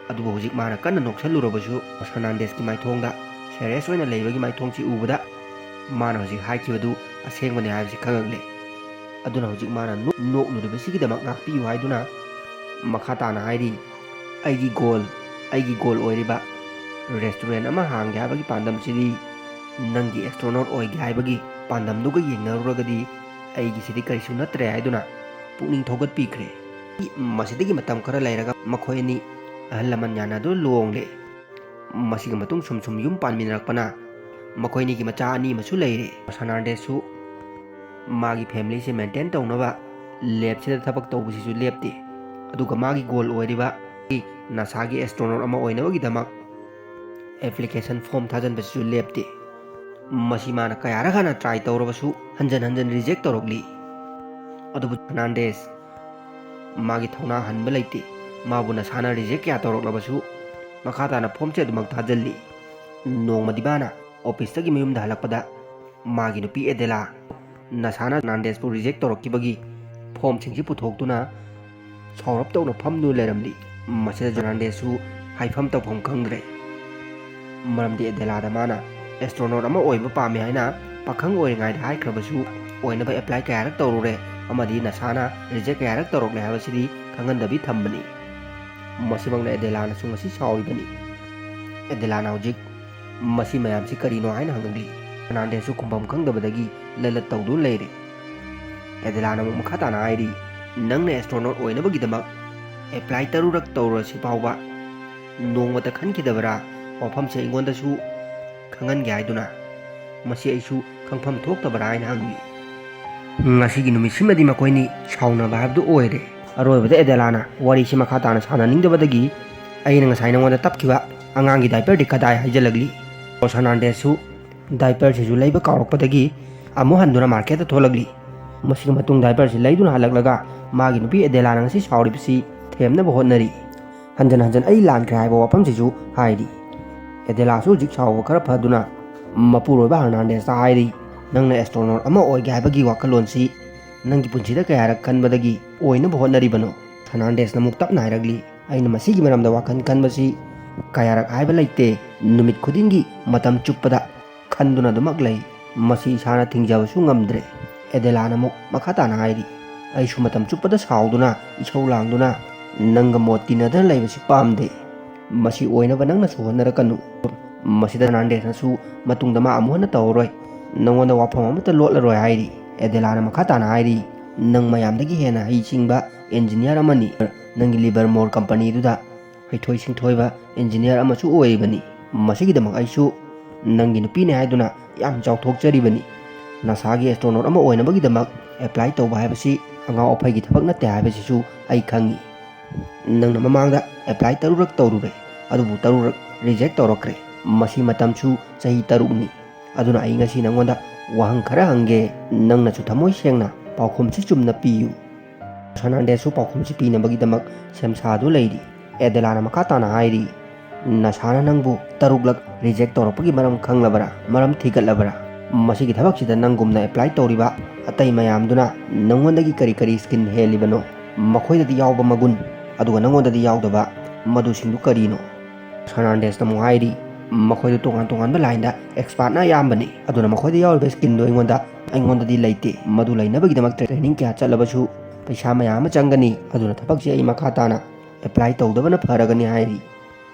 ꯑꯗꯨꯕꯨ ꯍꯧꯖꯤꯛ ꯃꯥꯅ ꯀꯟꯅ ꯅꯣꯛꯁꯜꯂꯨꯔꯕꯁꯨ ꯐꯔꯅꯥꯟꯗꯦꯁꯀꯤ ꯃꯥꯏꯊꯣꯡꯗ ꯁꯦꯔꯤꯌꯁ ꯑꯣꯏꯅ ꯂꯩꯕꯒꯤ ꯃꯥꯏꯊꯣꯡꯁꯤ ꯎꯕꯗ ꯃꯥꯅ ꯍꯧꯖꯤꯛ ꯍꯥꯏꯈꯤꯕꯗꯨ ꯑꯁꯦꯡꯕꯅꯤ ꯍꯥꯏꯕꯁꯤ ꯈꯪꯉꯛꯂꯦ꯫ ꯑꯗꯨꯅ ꯍꯧꯖꯤꯛ ꯃꯥꯅ ꯅꯣꯛ-, ꯅꯣꯛꯂꯨꯔꯤꯕꯁꯤꯒꯤꯗꯃꯛ ꯉꯥꯛꯄꯤꯌꯨ ꯍꯥꯏꯗꯨꯅ ꯃꯈꯥ ꯇꯥꯅ ꯍꯥꯏꯔꯤ, "ꯑꯩꯒꯤ ꯒꯣꯜ, ꯑꯩꯒꯤ ꯒꯣꯜ ꯑꯣꯏꯔꯤꯕ ꯔꯦꯁꯇꯨꯔꯦꯟ ꯑꯃ ꯍꯥꯡꯒꯦ ꯍꯥꯏꯕꯒꯤ ꯄꯥꯟꯗꯝꯁꯤꯗꯤ ꯅꯪꯒꯤ ꯑꯦꯁꯇ꯭ꯔꯣꯅꯣꯠ ꯑꯣꯏꯒꯦ ꯍꯥꯏꯕꯒꯤ ꯄꯥꯟꯗꯝꯗꯨꯒ ꯌꯦꯡꯅꯔꯨꯔꯒꯗꯤ ꯑꯩꯒꯤꯁꯤꯗꯤ ꯀꯔꯤꯁꯨ ꯅꯠꯇ꯭ꯔꯦ" ꯍꯥꯏꯗꯨꯅ ꯄꯨꯛꯅꯤꯡ ꯊꯧꯒꯠꯄꯤꯈ꯭ꯔꯦ꯫ ꯃꯁꯤꯗꯒꯤ ꯃꯇꯝ ꯈꯔ ꯂꯩꯔꯒ ꯃꯈꯣꯏ ꯑꯅꯤ ꯑꯍꯜ ꯂꯃꯟ ꯌꯥꯅꯗꯨꯅ ꯂꯨꯍꯣꯡꯂꯦ꯫ ꯃꯁꯤꯒꯤ ꯃꯇꯨꯡ ꯁꯨꯝ ꯁꯨꯝ ꯌꯨꯝ ꯄꯥꯟꯃꯤꯟꯅꯔꯛꯄꯅ ꯃꯈꯣꯏ ꯑꯅꯤꯒꯤ ꯃꯆꯥ ꯑꯅꯤ ꯑꯃꯁꯨ ꯂꯩꯔꯦ꯫ ꯐꯔꯅꯥꯟꯗꯦꯁꯁꯨ ꯃꯥꯒꯤ ꯐꯦꯃꯤꯂꯤꯁꯦ ꯃꯦꯟꯇꯦꯟ ꯇꯧꯅꯕ ꯂꯦꯞꯁꯤꯗ ꯊꯕꯛ ꯇꯧꯕꯁꯤꯁꯨ ꯂꯦꯞꯇꯦ꯫ ꯑꯗꯨꯒ ꯃꯥꯒꯤ ꯒꯣꯜ ꯑꯣꯏꯔꯤꯕ ꯅꯥꯁꯥꯒꯤ ꯑꯦꯁꯇ꯭ꯔꯣꯅꯣꯠ ꯑꯃ ꯑꯣꯏꯅꯕꯒꯤꯗꯃꯛ ꯑꯦꯄ꯭ꯂꯤꯀꯦꯁꯟ ꯐꯣꯝ ꯊꯥꯖꯤꯟꯕꯁꯤꯁꯨ ꯂꯦꯞꯇꯦ꯫ ꯃꯁꯤ ꯃꯥꯅ ꯀꯌꯥꯔꯛ ꯍꯥꯟꯅ ꯇ꯭ꯔꯥꯏ ꯇꯧꯔꯕꯁꯨ ꯍꯟꯖꯟ ꯍꯟꯖꯟ ꯔꯤꯖꯦꯛ ꯇꯧꯔꯛꯂꯤ꯫ ꯑꯗꯨꯕꯨ ꯐꯔꯅꯥꯟꯗꯦꯁ ꯃꯥꯒꯤ ꯊꯧꯅꯥ ꯍꯟꯕ ꯂꯩꯇꯦ꯫ ꯃꯥꯕꯨ ꯅꯥꯁꯥꯅ ꯔꯤꯖꯦꯛ ꯀꯌꯥ ꯇꯧꯔꯛꯂꯕꯁꯨ ꯃꯈꯥ ꯇꯥꯅ ꯐꯣꯝꯁꯦ ꯑꯗꯨꯃꯛ ꯊꯥꯖꯤꯜꯂꯤ꯫ ꯅꯣꯡꯃꯗꯤ ꯃꯥꯅ ꯑꯣꯐꯤꯁꯇꯒꯤ ꯃꯌꯨꯝꯗ ꯍꯜꯂꯛꯄꯗ ꯃꯥꯒꯤ ꯅꯨꯄꯤ ꯑꯦꯗꯦꯂꯥ ꯅꯥꯁꯥꯅ ꯐꯔꯅꯥꯟꯗꯦꯁꯄꯨ ꯔꯤꯖꯦꯛ ꯇꯧꯔꯛꯈꯤꯕꯒꯤ ꯐꯣꯝꯁꯤꯡꯁꯤ ꯄꯨꯊꯣꯛꯇꯨꯅ ꯁꯥꯎꯔꯞ ꯇꯧꯅ ꯐꯝꯗꯨꯅ ꯂꯩꯔꯝꯂꯤ꯫ ꯃꯁꯤꯗ ꯐꯔꯅꯥꯟꯗꯦꯁꯁꯨ ꯍꯥꯏꯐꯝ ꯇꯧꯐꯝ ꯈꯪꯗ꯭ꯔꯦ꯫ ꯃꯔꯝꯗꯤ ꯑꯦꯗꯦꯂꯥꯗ ꯃꯥꯅ ꯑꯦꯁꯇ꯭ꯔꯣꯅꯣꯠ ꯑꯃ ꯑꯣꯏꯕ ꯄꯥꯝꯃꯤ ꯍꯥꯏꯅ ꯄꯥꯈꯪ ꯑꯣꯏꯔꯤꯉꯩꯗ ꯍꯥꯏꯈ꯭ꯔꯕꯁꯨ ꯑꯣꯏꯅꯕ ꯑꯦꯄ꯭ꯂꯥꯏ ꯀꯌꯥꯔꯛ ꯇꯧꯔꯨꯔꯦ ꯑꯃꯗꯤ ꯅꯥꯁꯥꯅ ꯔꯤꯖꯦꯛ ꯀꯌꯥꯔꯛ ꯇꯧꯔꯛꯂꯦ ꯍꯥꯏꯕꯁꯤꯗꯤ ꯈꯪꯍꯟꯗꯕꯤ ꯊꯝꯕꯅꯤ꯫ ꯃꯁꯤꯃꯛꯅ ꯑꯦꯗꯦꯂꯥꯅꯁꯨ ꯉꯁꯤ ꯁꯥꯎꯔꯤꯕꯅꯤ꯫ ꯑꯦꯗꯦꯂꯥꯅ ꯍꯧꯖꯤꯛ "ꯃꯁꯤ ꯃꯌꯥꯝꯁꯤ ꯀꯔꯤꯅꯣ?" ꯍꯥꯏꯅ ꯍꯪꯂꯛꯂꯤ꯫ ꯐꯔꯅꯥꯟꯗꯦꯁꯁꯨ ꯈꯨꯝꯐꯝ ꯈꯪꯗꯕꯗꯒꯤ ꯂꯠꯂꯠ ꯇꯧꯗꯨꯅ ꯂꯩꯔꯦ꯫ ꯑꯦꯗꯦꯂꯥꯅ ꯑꯃꯨꯛ ꯃꯈꯥ ꯇꯥꯅ ꯍꯥꯏꯔꯤ, "ꯅꯪꯅ ꯑꯦꯁꯇ꯭ꯔꯣꯅꯣꯠ ꯑꯣꯏꯅꯕꯒꯤꯗꯃꯛ ꯑꯦꯄ꯭ꯂꯥꯏ ꯇꯔꯨꯔꯛ ꯇꯧꯔꯁꯤ ꯐꯥꯎꯕ ꯅꯣꯡꯃꯇ ꯈꯟꯈꯤꯗꯕꯔꯥ? ꯋꯥꯐꯝꯁꯦ ꯑꯩꯉꯣꯟꯗꯁꯨ ꯈꯪꯍꯟꯒꯦ ꯍꯥꯏꯗꯨꯅ꯫ ꯃꯁꯤ ꯑꯩꯁꯨ ꯈꯪꯐꯝ ꯊꯣꯛꯇꯕꯔꯥ?" ꯍꯥꯏꯅ ꯍꯪꯂꯤ꯫ ꯉꯁꯤꯒꯤ ꯅꯨꯃꯤꯠꯁꯤꯃꯗꯤ ꯃꯈꯣꯏꯅꯤ ꯁꯥꯎꯅꯕ ꯍꯥꯏꯕꯗꯨ ꯑꯣꯏꯔꯦ꯫ ꯑꯔꯣꯏꯕꯗ ꯑꯦꯗꯦꯂꯥꯅ ꯋꯥꯔꯤꯁꯤ ꯃꯈꯥ ꯇꯥꯅ ꯁꯥꯟꯅꯅꯤꯡꯗꯕꯗꯒꯤ, "ꯑꯩꯅ ꯉꯁꯥꯏ ꯅꯉꯣꯟꯗ ꯇꯞꯈꯤꯕ ꯑꯉꯥꯡꯒꯤ diaperꯗꯤ ꯀꯗꯥꯏ?" ꯍꯥꯏꯖꯜꯂꯛꯂꯤ꯫ ꯐꯔꯅꯥꯟꯗꯦꯁꯁꯨ diaperꯁꯤꯁꯨ ꯂꯩꯕ ꯀꯥꯎꯔꯛꯄꯗꯒꯤ ꯑꯃꯨꯛ ꯍꯟꯗꯨꯅ marketꯇ ꯊꯣꯛꯂꯛꯂꯤ꯫ ꯃꯁꯤꯒꯤ ꯃꯇꯨꯡ diaperꯁꯤ ꯂꯩꯗꯨꯅ ꯍꯜꯂꯛꯂꯒ ꯃꯥꯒꯤ ꯅꯨꯄꯤ ꯑꯦꯗꯦꯂꯥꯅ ꯉꯁꯤ ꯁꯥꯎꯔꯤꯕꯁꯤ ꯊꯦꯝꯅꯕ ꯍꯣꯠꯅꯔꯤ꯫ ꯍꯟꯖꯟ ꯍꯟꯖꯟ "ꯑꯩ ꯂꯥꯟꯈ꯭ꯔꯦ" ꯍꯥꯏꯕ ꯋꯥꯐꯝꯁꯤꯁꯨ ꯍꯥꯏꯔꯤ꯫ ꯑꯦꯗꯦꯂꯥꯁꯨ ꯍꯧꯖꯤꯛ ꯁꯥꯎꯕ ꯈꯔ ꯐꯗꯨꯅ ꯃꯄꯨꯔꯣꯏꯕ ꯍꯔꯅꯥꯟꯗꯦꯁꯇ ꯍꯥꯏꯔꯤ, "ꯅꯪꯅ astronaut ꯑꯃ ꯑꯣꯏꯒꯦ ꯍꯥꯏꯕꯒꯤ ꯋꯥꯈꯜꯂꯣꯟꯁꯤ ꯅꯪꯒꯤ ꯄꯨꯟꯁꯤꯗ ꯀꯌꯥꯔꯛ ꯈꯟꯕꯗꯒꯤ ꯑꯣꯏꯅꯕ ꯍꯣꯠꯅꯔꯤꯕꯅꯣ?" ꯍꯔꯅꯥꯟꯗꯦꯁꯅ ꯑꯃꯨꯛ ꯇꯞꯅ ꯍꯥꯏꯔꯛꯂꯤ, "ꯑꯩꯅ ꯃꯁꯤꯒꯤ ꯃꯔꯝꯗ ꯋꯥꯈꯜ ꯈꯟꯕꯁꯤ ꯀꯌꯥꯔꯛ ꯍꯥꯏꯕ ꯂꯩꯇꯦ꯫ ꯅꯨꯃꯤꯠ ꯈꯨꯗꯤꯡꯒꯤ ꯃꯇꯝ ꯆꯨꯞꯄꯗ ꯈꯟꯗꯨꯅ ꯑꯗꯨꯃꯛ ꯂꯩ꯫ ꯃꯁꯤ ꯏꯁꯥꯅ ꯊꯤꯡꯖꯕꯁꯨ ꯉꯝꯗ꯭ꯔꯦ꯫" ꯑꯦꯗꯦꯂꯥꯅ ꯑꯃꯨꯛ ꯃꯈꯥ ꯇꯥꯅ ꯍꯥꯏꯔꯤ, "ꯑꯩꯁꯨ ꯃꯇꯝ ꯆꯨꯞꯄꯗ ꯁꯥꯎꯗꯨꯅ, ꯏꯁꯧ ꯂꯥꯡꯗꯨꯅ ꯅꯪꯒ ꯃꯣꯠ ꯇꯤꯟꯅꯗꯅ ꯂꯩꯕꯁꯤ ꯄꯥꯝꯗꯦ꯫ ꯃꯁꯤ ꯑꯣꯏꯅꯕ ꯅꯪꯅꯁꯨ ꯍꯣꯠꯅꯔꯛꯀꯅꯨ꯫" ꯃꯁꯤꯗ ꯍꯔꯅꯥꯟꯗꯦꯁꯅꯁꯨ ꯃꯇꯨꯡꯗ ꯃꯥ ꯑꯃꯨꯛ ꯍꯟꯅ ꯇꯧꯔꯔꯣꯏ, ꯅꯉꯣꯟꯗ ꯋꯥꯐꯝ ꯑꯃꯠꯇ ꯂꯣꯠꯂꯔꯣꯏ ꯍꯥꯏꯔꯤ꯫ ꯑꯦꯗꯦꯂꯥꯅ ꯃꯈꯥ ꯇꯥꯅ ꯍꯥꯏꯔꯤ, "ꯅꯪ ꯃꯌꯥꯝꯗꯒꯤ ꯍꯦꯟꯅ ꯍꯩꯁꯤꯡꯕ engineer ꯑꯃꯅꯤ꯫ ꯅꯪꯒꯤ Livermore companyꯗꯨꯗ ꯍꯩꯊꯣꯏ ꯁꯤꯡꯊꯣꯏꯕ engineer ꯑꯃꯁꯨ ꯑꯣꯏꯔꯤꯕꯅꯤ꯫ ꯃꯁꯤꯒꯤꯗꯃꯛ ꯑꯩꯁꯨ ꯅꯪꯒꯤ ꯅꯨꯄꯤꯅꯤ ꯍꯥꯏꯗꯨꯅ ꯌꯥꯝ ꯆꯥꯎꯊꯣꯛꯆꯔꯤꯕꯅꯤ꯫ NASAꯒꯤ astronaut ꯑꯃ ꯑꯣꯏꯅꯕꯒꯤꯗꯃꯛ apply ꯇꯧꯕ ꯍꯥꯏꯕꯁꯤ ꯑꯉꯥꯎ ꯑꯐꯩꯒꯤ ꯊꯕꯛ ꯅꯠꯇꯦ ꯍꯥꯏꯕꯁꯤꯁꯨ ꯑꯩ ꯈꯪꯏ꯫ ꯅꯪꯅ ꯃꯃꯥꯡꯗ apply ꯇꯔꯨꯛꯔꯛ ꯇꯧꯔꯨꯔꯦ, ꯑꯗꯨꯕꯨ ꯇꯔꯨꯛꯔꯛ reject ꯇꯧꯔꯛꯈ꯭ꯔꯦ꯫ ꯃꯁꯤ ꯃꯇꯝꯁꯨ ꯆꯍꯤ ꯇꯔꯨꯛꯅꯤ꯫ ꯑꯗꯨꯅ ꯑꯩ ꯉꯁꯤ ꯅꯪꯉꯣꯟꯗ ꯋꯥꯍꯪ ꯈꯔ ꯍꯪꯒꯦ, ꯅꯪꯅꯁꯨ ꯊꯃꯣꯏ ꯁꯦꯡꯅ ꯄꯥꯎꯈꯨꯝꯁꯤ ꯆꯨꯝꯅ ꯄꯤꯌꯨ꯫" ꯍꯔꯅꯥꯟꯗꯦꯁꯁꯨ ꯄꯥꯎꯈꯨꯝꯁꯤ ꯄꯤꯅꯕꯒꯤꯗꯃꯛ ꯁꯦꯝ ꯁꯥꯗꯨꯅ ꯂꯩꯔꯤ꯫ ꯑꯦꯗꯦꯂꯥꯅ ꯃꯈꯥ ꯇꯥꯅ ꯍꯥꯏꯔꯤ, "ꯅꯁꯥꯅ ꯅꯪꯕꯨ ꯇꯔꯨꯛꯂꯛ reject ꯇꯧꯔꯛꯄꯒꯤ ꯃꯔꯝ ꯈꯪꯂꯕꯔꯥ? ꯃꯔꯝ ꯊꯤꯒꯠꯂꯕꯔꯥ? ꯃꯁꯤꯒꯤ ꯊꯕꯛꯁꯤꯗ ꯅꯪꯒꯨꯝꯅ apply ꯇꯧꯔꯤꯕ ꯑꯇꯩ ꯃꯌꯥꯝꯗꯨꯅ ꯅꯪꯉꯣꯟꯗꯒꯤ ꯀꯔꯤ ꯀꯔꯤ skill ꯍꯦꯜꯂꯤꯕꯅꯣ? ꯃꯈꯣꯏꯗꯗꯤ ꯌꯥꯎꯕ ꯃꯒꯨꯟ, ꯑꯗꯨꯒ ꯅꯪꯉꯣꯟꯗꯗꯤ ꯌꯥꯎꯗꯕ, ꯃꯗꯨꯁꯤꯡꯗꯨ ꯀꯔꯤꯅꯣ?" ꯍꯔꯅꯥꯟꯗꯦꯁꯅ ꯑꯃꯨꯛ ꯍꯥꯏꯔꯤ, "ꯃꯈꯣꯏꯗꯨ ꯇꯣꯉꯥꯟ ꯇꯣꯉꯥꯟꯕ lineꯗ expertꯅ ꯑꯌꯥꯝꯕꯅꯤ꯫ ꯑꯗꯨꯅ ꯃꯈꯣꯏꯗ ꯌꯥꯎꯔꯤꯕ skillꯗꯨ ꯑꯩꯉꯣꯟꯗ, ꯑꯩꯉꯣꯟꯗꯗꯤ ꯂꯩꯇꯦ꯫ ꯃꯗꯨ ꯂꯩꯅꯕꯒꯤꯗꯃꯛ training ꯀꯌꯥ ꯆꯠꯂꯕꯁꯨ ꯄꯩꯁꯥ ꯃꯌꯥꯝ ꯑꯃ ꯆꯪꯒꯅꯤ꯫ ꯑꯗꯨꯅ ꯊꯕꯛꯁꯤ ꯑꯩ ꯃꯈꯥ ꯇꯥꯅ apply ꯇꯧꯗꯕꯅ ꯐꯔꯒꯅꯤ" ꯍꯥꯏꯔꯤ꯫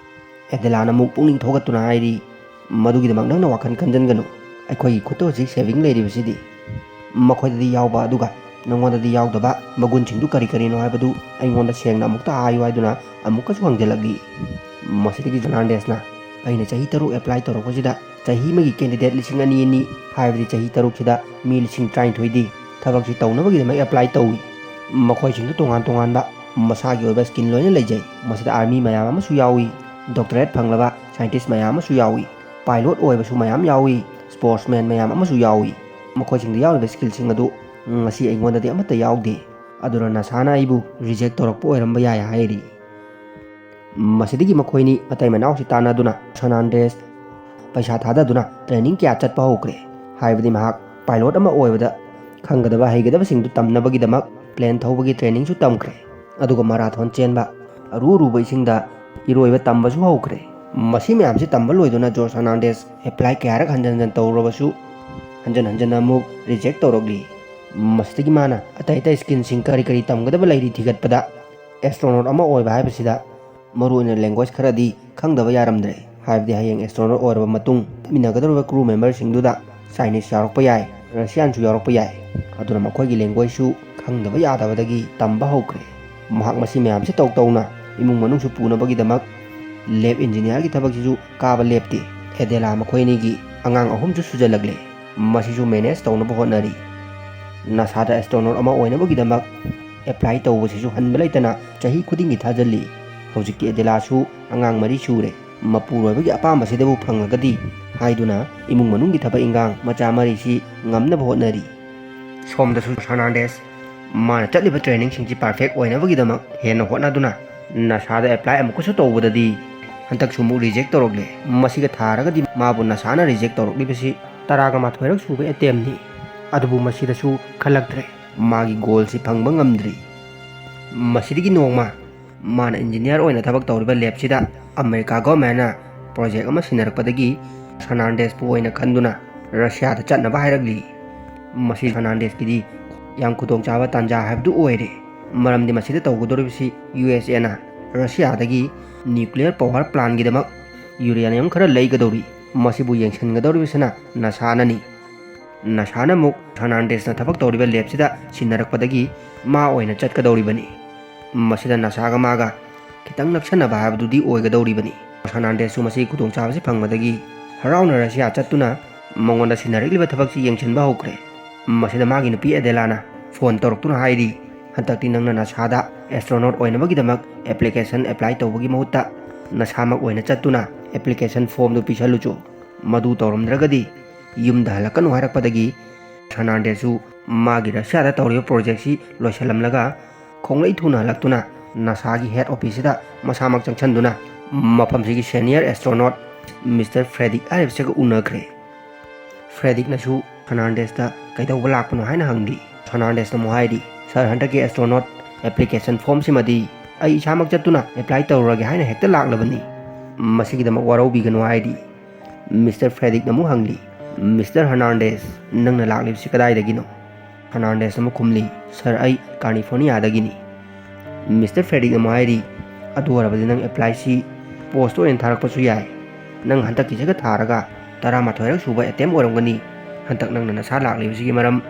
ꯑꯦꯗꯦꯂꯥꯅ ꯑꯃꯨꯛ ꯄꯨꯛꯅꯤꯡ ꯊꯧꯒꯠꯇꯨꯅ ꯍꯥꯏꯔꯤ, "ꯃꯗꯨꯒꯤꯗꯃꯛ ꯅꯪꯅ ꯋꯥꯈꯜ ꯈꯟꯖꯟꯒꯅꯨ꯫ ꯑꯩꯈꯣꯏꯒꯤ ꯈꯨꯠꯇ ꯍꯧꯖꯤꯛ saving ꯂꯩꯔꯤꯕꯁꯤꯗꯤ꯫ ꯃꯈꯣꯏꯗꯗꯤ ꯌꯥꯎꯕ ꯑꯗꯨꯒ ꯅꯪꯉꯣꯟꯗꯗꯤ ꯌꯥꯎꯗꯕ ꯃꯒꯨꯟꯁꯤꯡꯗꯨ ꯀꯔꯤ ꯀꯔꯤꯅꯣ ꯍꯥꯏꯕꯗꯨ ꯑꯩꯉꯣꯟꯗ ꯁꯦꯡꯅ ꯑꯃꯨꯛꯇ ꯍꯥꯏꯌꯨ" ꯍꯥꯏꯗꯨꯅ ꯑꯃꯨꯛꯀꯁꯨ ꯍꯪꯖꯤꯜꯂꯛꯂꯤ꯫ ꯃꯁꯤꯗꯒꯤ ꯍꯔꯅꯥꯟꯗꯦꯁꯅ, "ꯑꯩꯅ ꯆꯍꯤ ꯇꯔꯨꯛ apply ꯇꯧꯔꯛꯄꯁꯤꯗ ꯆꯍꯤ ꯑꯃꯒꯤ candidate ꯂꯤꯁꯤꯡ ꯑꯅꯤ ꯑꯅꯤ, ꯍꯥꯏꯕꯗꯤ ꯆꯍꯤ ꯇꯔꯨꯛꯁꯤꯗ ꯃꯤ ꯂꯤꯁꯤꯡ ꯇꯔꯥꯅꯤꯊꯣꯏꯗꯤ ꯊꯕꯛꯁꯤ ꯇꯧꯅꯕꯒꯤꯗꯃꯛ apply ꯇꯧꯏ꯫ ꯃꯈꯣꯏꯁꯤꯡꯗꯨ ꯇꯣꯉꯥꯟ ꯇꯣꯉꯥꯟꯕ ꯃꯁꯥꯒꯤ ꯑꯣꯏꯕ ꯁ꯭ꯀꯤꯜ ꯂꯣꯏꯅ ꯂꯩꯖꯩ꯫ ꯃꯁꯤꯗ ꯑꯥꯔꯃꯤ ꯃꯌꯥꯝ ꯑꯃꯁꯨ ꯌꯥꯎꯏ, ꯗꯣꯛꯇꯔꯦꯠ ꯐꯪꯂꯕ ꯁꯥꯏꯟꯇꯤꯁ ꯃꯌꯥꯝ ꯑꯃꯁꯨ ꯌꯥꯎꯏ, ꯄꯥꯏꯂꯣꯠ ꯑꯣꯏꯕꯁꯨ ꯃꯌꯥꯝ ꯌꯥꯎꯏ, ꯁ꯭ꯄꯣꯔꯠꯁꯃꯦꯟ ꯃꯌꯥꯝ ꯑꯃꯁꯨ ꯌꯥꯎꯏ꯫ ꯃꯈꯣꯏꯁꯤꯡꯗ ꯌꯥꯎꯔꯤꯕ ꯁ꯭ꯀꯤꯜꯁꯤꯡ ꯑꯗꯨ ꯉꯁꯤ ꯑꯩꯉꯣꯟꯗꯗꯤ ꯑꯃꯠꯇ ꯌꯥꯎꯗꯦ꯫ ꯑꯗꯨꯅ ꯅꯁꯥꯅ ꯑꯩꯕꯨ ꯔꯤꯖꯦꯛ ꯇꯧꯔꯛꯄ ꯑꯣꯏꯔꯝꯕ ꯌꯥꯏ ꯍꯥꯏꯔꯤ꯫ ꯃꯁꯤꯗꯒꯤ ꯃꯈꯣꯏꯅꯤ ꯃꯇꯩ ꯃꯅꯥꯎꯁꯤ ꯇꯥꯟꯅꯗꯨꯅ ꯁꯔꯅꯥꯟꯗꯦꯁ ꯄꯩꯁꯥ ꯊꯥꯗꯗꯨꯅ ꯇ꯭ꯔꯦꯅꯤꯡ ꯀꯌꯥ ꯆꯠꯄ ꯍꯧꯈ꯭ꯔꯦ꯫ ꯍꯥꯏꯕꯗꯤ ꯃꯍꯥꯛ ꯄꯥꯏꯂꯣꯠ ꯑꯃ ꯑꯣꯏꯕꯗ ꯈꯪꯒꯗꯕ ꯍꯩꯒꯗꯕꯁꯤꯡꯗꯨ ꯇꯝꯅꯕꯒꯤꯗꯃꯛ ꯄ꯭ꯂꯦꯟ ꯊꯧꯕꯒꯤ ꯇ꯭ꯔꯦꯅꯤꯡꯁꯨ ꯇꯝꯈ꯭ꯔꯦ꯫ ꯑꯗꯨꯒ ꯃꯔꯥꯊꯣꯟ ꯆꯦꯟꯕ, ꯑꯔꯨ ꯑꯔꯨꯕ ꯏꯁꯤꯡꯗ ꯏꯔꯣꯏꯕ ꯇꯝꯕꯁꯨ ꯍꯧꯈ꯭ꯔꯦ꯫ ꯃꯁꯤ ꯃꯌꯥꯝꯁꯤ ꯇꯝꯕ ꯂꯣꯏꯗꯨꯅ ꯖꯣꯔꯖ ꯍꯔꯅꯥꯟꯗꯦꯁ ꯑꯦꯄ꯭ꯂꯥꯏ ꯀꯌꯥꯔꯛ ꯍꯟꯖꯟ ꯍꯟꯖꯟ ꯇꯧꯔꯨꯔꯕꯁꯨ ꯍꯟꯖꯟ ꯍꯟꯖꯟꯅ ꯑꯃꯨꯛ ꯔꯤꯖꯦꯛ ꯇꯧꯔꯛꯂꯤ꯫ ꯃꯁꯤꯗꯒꯤ ꯃꯥꯅ ꯑꯇꯩ ꯑꯇꯩ ꯁ꯭ꯀꯤꯜꯁꯤꯡ ꯀꯔꯤ ꯀꯔꯤ ꯇꯝꯒꯗꯕ ꯂꯩꯔꯤ ꯊꯤꯒꯠꯄꯗ ꯑꯦꯁꯇ꯭ꯔꯣꯅꯣꯠ ꯑꯃ ꯑꯣꯏꯕ ꯍꯥꯏꯕꯁꯤꯗ ꯃꯔꯨꯑꯣꯏꯅ ꯂꯦꯡꯒ꯭ꯋꯦꯖ ꯈꯔꯗꯤ ꯈꯪꯗꯕ ꯌꯥꯔꯝꯗ꯭ꯔꯦ꯫ ꯍꯥꯏꯕꯗꯤ ꯍꯌꯦꯡ ꯑꯦꯁꯇ꯭ꯔꯣꯅꯣꯠ ꯑꯣꯏꯔꯕ ꯃꯇꯨꯡ ꯆꯠꯃꯤꯟꯅꯒꯗꯧꯔꯤꯕ ꯀ꯭ꯔꯨ ꯃꯦꯝꯕꯔꯁꯤꯡꯗꯨꯗ ꯆꯥꯏꯅꯤꯁ ꯌꯥꯎꯔꯛꯄ ꯌꯥꯏ, ꯔꯁꯤꯌꯥꯟꯁꯨ ꯌꯥꯎꯔꯛꯄ ꯌꯥꯏ꯫ ꯑꯗꯨꯅ ꯃꯈꯣꯏꯒꯤ ꯂꯦꯡꯒ꯭ꯋꯦꯖꯁꯨ ꯈꯪꯗꯕ ꯌꯥꯗꯕꯗꯒꯤ ꯇꯝꯕ ꯍꯧꯈ꯭ꯔꯦ꯫ ꯃꯍꯥꯛ ꯃꯁꯤ ꯃꯌꯥꯝꯁꯤ ꯇꯧ ꯇꯧꯅ ꯏꯃꯨꯡ ꯃꯅꯨꯡꯁꯨ ꯄꯨꯅꯕꯒꯤꯗꯃꯛ ꯂꯦꯞ ꯏꯟꯖꯤꯅꯤꯌꯥꯔꯒꯤ ꯊꯕꯛꯁꯤꯁꯨ ꯀꯥꯕ ꯂꯦꯞꯇꯦ꯫ ꯑꯦꯗꯦꯂꯥ ꯃꯈꯣꯏ ꯑꯅꯤꯒꯤ ꯑꯉꯥꯡ ꯑꯍꯨꯝꯁꯨ ꯁꯨꯖꯜꯂꯛꯂꯦ꯫ ꯃꯁꯤꯁꯨ ꯃꯦꯅꯦꯖ ꯇꯧꯅꯕ ꯍꯣꯠꯅꯔꯤ꯫ ꯅꯁꯥꯗ ꯑꯦꯁꯇ꯭ꯔꯣꯅꯣꯠ ꯑꯃ ꯑꯣꯏꯅꯕꯒꯤꯗꯃꯛ ꯑꯦꯄ꯭ꯂꯥꯏ ꯇꯧꯕꯁꯤꯁꯨ ꯍꯟꯕ ꯂꯩꯇꯅ ꯆꯍꯤ ꯈꯨꯗꯤꯡꯒꯤ ꯊꯥꯖꯜꯂꯤ꯫ ꯍꯧꯖꯤꯛꯇꯤ ꯑꯦꯗꯦꯂꯥꯁꯨ ꯑꯉꯥꯡ ꯃꯔꯤ ꯁꯨꯔꯦ꯫ ꯃꯄꯨꯔꯣꯏꯕꯒꯤ ꯑꯄꯥꯝꯕꯁꯤꯗꯕꯨ ꯐꯪꯂꯒꯗꯤ ꯍꯥꯏꯗꯨꯅ ꯏꯃꯨꯡ ꯃꯅꯨꯡꯒꯤ ꯊꯕꯛ ꯏꯟꯈꯥꯡ ꯃꯆꯥ ꯃꯔꯤꯁꯤ ꯉꯝꯅꯕ ꯍꯣꯠꯅꯔꯤ꯫ ꯁꯣꯝꯗꯁꯨ ꯐꯔꯅꯥꯟꯗꯦꯁ ꯃꯥꯅ ꯆꯠꯂꯤꯕ ꯇ꯭ꯔꯦꯅꯤꯡꯁꯤꯡꯁꯤ ꯄꯔꯐꯦꯛ ꯑꯣꯏꯅꯕꯒꯤꯗꯃꯛ ꯍꯦꯟꯅ ꯍꯣꯠꯅꯗꯨꯅ ꯅꯁꯥꯗ ꯑꯦꯄ꯭ꯂꯥꯏ ꯑꯃꯨꯛꯀꯁꯨ ꯇꯧꯕꯗꯗꯤ ꯍꯟꯗꯛꯁꯨ ꯑꯃꯨꯛ ꯔꯤꯖꯦꯛ ꯇꯧꯔꯛꯂꯦ꯫ ꯃꯁꯤꯒ ꯊꯥꯔꯒꯗꯤ ꯃꯥꯕꯨ ꯅꯁꯥꯅ ꯔꯤꯖꯦꯛ ꯇꯧꯔꯛꯂꯤꯕꯁꯤ ꯇꯔꯥꯒ ꯃꯥꯊꯣꯏꯔꯛ ꯁꯨꯕ ꯑꯦꯇꯦꯝꯅꯤ꯫ ꯑꯗꯨꯕꯨ ꯃꯁꯤꯗꯁꯨ ꯈꯜꯂꯛꯇ꯭ꯔꯦ꯫ ꯃꯥꯒꯤ ꯒꯣꯜꯁꯤ ꯐꯪꯕ ꯉꯝꯗ꯭ꯔꯤ꯫ ꯃꯁꯤꯗꯒꯤ ꯅꯣꯡꯃ ꯃꯥꯅ ꯏꯟꯖꯤꯅꯤꯌꯥꯔ ꯑꯣꯏꯅ ꯊꯕꯛ ꯇꯧꯔꯤꯕ ꯂꯦꯞꯁꯤꯗ ꯑꯃꯦꯔꯤꯀꯥ ꯒꯣꯔꯃꯦꯟꯅ ꯄ꯭ꯔꯣꯖꯦꯛ ꯑꯃ ꯁꯤꯟꯅꯔꯛꯄꯗꯒꯤ ꯐꯔꯅꯥꯟꯗꯦꯁꯄꯨ ꯑꯣꯏꯅ ꯈꯟꯗꯨꯅ ꯔꯁꯤꯌꯥꯗ ꯆꯠꯅꯕ ꯍꯥꯏꯔꯛꯂꯤ꯫ ꯃꯁꯤ ꯐꯔꯅꯥꯟꯗꯦꯁꯀꯤꯗꯤ ꯌꯥꯝ ꯈꯨꯗꯣꯡꯆꯥꯕ ꯇꯥꯟꯖꯥ ꯍꯥꯏꯕꯗꯨ ꯑꯣꯏꯔꯦ꯫ ꯃꯔꯝꯗꯤ ꯃꯁꯤꯗ ꯇꯧꯒꯗꯧꯔꯤꯕꯁꯤ ꯌꯨ ꯑꯦꯁ ꯑꯦꯅ ꯔꯁꯤꯌꯥꯗꯒꯤ ꯅ꯭ꯌꯨꯀ꯭ꯂꯤꯌꯔ ꯄꯋꯥꯔ ꯄ꯭ꯂꯥꯟꯒꯤꯗꯃꯛ ꯌꯨꯔꯦꯅꯤꯌꯝ ꯈꯔ ꯂꯩꯒꯗꯧꯔꯤ꯫ ꯃꯁꯤꯕꯨ ꯌꯦꯡꯁꯤꯟꯒꯗꯧꯔꯤꯕꯁꯤꯅ ꯅꯁꯥꯅꯅꯤ꯫ ꯅꯁꯥꯅ ꯑꯃꯨꯛ ꯐꯔꯅꯥꯟꯗꯦꯁꯅ ꯊꯕꯛ ꯇꯧꯔꯤꯕ ꯂꯦꯞꯁꯤꯗ ꯁꯤꯟꯅꯔꯛꯄꯗꯒꯤ ꯃꯥ ꯑꯣꯏꯅ ꯆꯠꯀꯗꯧꯔꯤꯕꯅꯤ꯫ ꯃꯁꯤꯗ ꯅꯁꯥꯒ ꯃꯥꯒ ꯈꯤꯇꯪ ꯅꯛꯁꯟꯅꯕ ꯍꯥꯏꯕꯗꯨꯗꯤ ꯑꯣꯏꯒꯗꯧꯔꯤꯕꯅꯤ꯫ ꯐꯔꯅꯥꯟꯗꯦꯁꯁꯨ ꯃꯁꯤꯒꯤ ꯈꯨꯗꯣꯡꯆꯥꯕꯁꯤ ꯐꯪꯕꯗꯒꯤ ꯍꯔꯥꯎꯅ ꯔꯁꯤꯌꯥ ꯆꯠꯇꯨꯅ ꯃꯉꯣꯟꯗ ꯁꯤꯟꯅꯔꯛꯂꯤꯕ ꯊꯕꯛꯁꯤ ꯌꯦꯡꯁꯤꯟꯕ ꯍꯧꯈ꯭ꯔꯦ꯫ ꯃꯁꯤꯗ ꯃꯥꯒꯤ ꯅꯨꯄꯤ ꯑꯦꯗꯦꯂꯥꯅ ꯐꯣꯟ ꯇꯧꯔꯛꯇꯨꯅ ꯍꯥꯏꯔꯤ, ꯍꯟꯗꯛꯇꯤ ꯅꯪꯅ ꯅꯁꯥꯗ ꯑꯦꯁꯇ꯭ꯔꯣꯅꯣꯠ ꯑꯣꯏꯅꯕꯒꯤꯗꯃꯛ ꯑꯦꯄ꯭ꯂꯤꯀꯦꯁꯟ ꯑꯦꯄ꯭ꯂꯥꯏ ꯇꯧꯕꯒꯤ ꯃꯍꯨꯠꯇ ꯅꯁꯥꯃꯛ ꯑꯣꯏꯅ ꯆꯠꯇꯨꯅ ꯑꯦꯄ꯭ꯂꯤꯀꯦꯁꯟ ꯐꯣꯝꯗꯨ ꯄꯤꯁꯜꯂꯨꯆꯣ꯫ ꯃꯗꯨ ꯇꯧꯔꯝꯗ꯭ꯔꯒꯗꯤ ꯌꯨꯝꯗ ꯍꯜꯂꯛꯀꯅꯨ ꯍꯥꯏꯔꯛꯄꯗꯒꯤ ꯐꯔꯅꯥꯟꯗꯦꯁꯁꯨ ꯃꯥꯒꯤ ꯔꯁꯤꯌꯥꯗ ꯇꯧꯔꯤꯕ ꯄ꯭ꯔꯣꯖꯦꯛꯁꯤ ꯂꯣꯏꯁꯤꯜꯂꯝꯂꯒ ꯈꯣꯡꯂꯩ ꯊꯨꯅ ꯍꯜꯂꯛꯇꯨꯅ ꯅꯁꯥꯒꯤ ꯍꯦꯗ ꯑꯣꯐꯤꯁꯁꯤꯗ ꯃꯁꯥꯃꯛ ꯆꯪꯁꯤꯟꯗꯨꯅ ꯃꯐꯝꯁꯤꯒꯤ ꯁꯦꯅꯤꯌꯔ ꯑꯦꯁꯇ꯭ꯔꯣꯅꯣꯠ ꯃꯤꯁꯇꯔ ꯐ꯭ꯔꯦꯗꯤꯛ ꯍꯥꯏꯔꯤꯕꯁꯤꯒ ꯎꯅꯈ꯭ꯔꯦ꯫ ꯐ꯭ꯔꯦꯗꯤꯛꯅꯁꯨ ꯐꯔꯅꯥꯟꯗꯦꯁꯇ ꯀꯩꯗꯧꯕ ꯂꯥꯛꯄꯅꯣ ꯍꯥꯏꯅ ꯍꯪꯂꯤ꯫ ꯐꯔꯅꯥꯟꯗꯦꯁꯅ ꯑꯃꯨꯛ ꯍꯥꯏꯔꯤ, "ꯁꯥꯔ, ꯍꯟꯗꯛꯀꯤ ꯑꯦꯁꯇ꯭ꯔꯣꯅꯣꯠ ꯑꯦꯄ꯭ꯂꯤꯀꯦꯁꯟ ꯐꯣꯝꯁꯤꯃꯗꯤ ꯑꯩ ꯏꯁꯥꯃꯛ ꯆꯠꯇꯨꯅ ꯑꯦꯄ꯭ꯂꯥꯏ ꯇꯧꯔꯨꯔꯒꯦ ꯍꯥꯏꯅ ꯍꯦꯛꯇ ꯂꯥꯛꯂꯕꯅꯤ꯫ ꯃꯁꯤꯒꯤꯗꯃꯛ ꯋꯥꯔꯧꯕꯤꯒꯅꯨ" ꯍꯥꯏꯔꯤ꯫ ꯃꯤꯁꯇꯔ ꯐ꯭ꯔꯦꯗꯤꯛꯅ ꯑꯃꯨꯛ ꯍꯪꯂꯤ, "ꯃꯤꯁꯇꯔ ꯍꯔꯅꯥꯟꯗꯦꯁ, ꯅꯪꯅ ꯂꯥꯛꯂꯤꯕꯁꯤ ꯀꯗꯥꯏꯗꯒꯤꯅꯣ?" ꯐꯔꯅꯥꯟꯗꯦꯁꯅ ꯑꯃꯨꯛ ꯈꯨꯝꯂꯤ, "ꯁꯥꯔ, ꯑꯩ ꯀꯥꯂꯤꯐꯣꯔꯅꯤꯌꯥꯗꯒꯤꯅꯤ꯫" ꯃꯤꯁꯇꯔ ꯐ꯭ꯔꯦꯗꯤꯛꯅ ꯑꯃꯨꯛ ꯍꯥꯏꯔꯤ, "ꯑꯗꯨ ꯑꯣꯏꯔꯕꯗꯤ ꯅꯪ ꯑꯦꯄ꯭ꯂꯥꯏꯁꯤ ꯄꯣꯁꯇ ꯑꯣꯏꯅ ꯊꯥꯔꯛꯄꯁꯨ ꯌꯥꯏ꯫ ꯅꯪ ꯍꯟꯗꯛꯀꯤꯁꯤꯒ ꯊꯥꯔꯒ ꯇꯔꯥꯃꯥꯊꯣꯏꯔꯛ ꯁꯨꯕ ꯑꯦꯇꯦꯝ ꯑꯣꯏꯔꯝꯒꯅꯤ꯫ ꯍꯟꯗꯛ ꯅꯪꯅ ꯅꯁꯥ ꯂꯥꯛꯂꯤꯕꯁꯤꯒꯤ ꯃꯔꯝ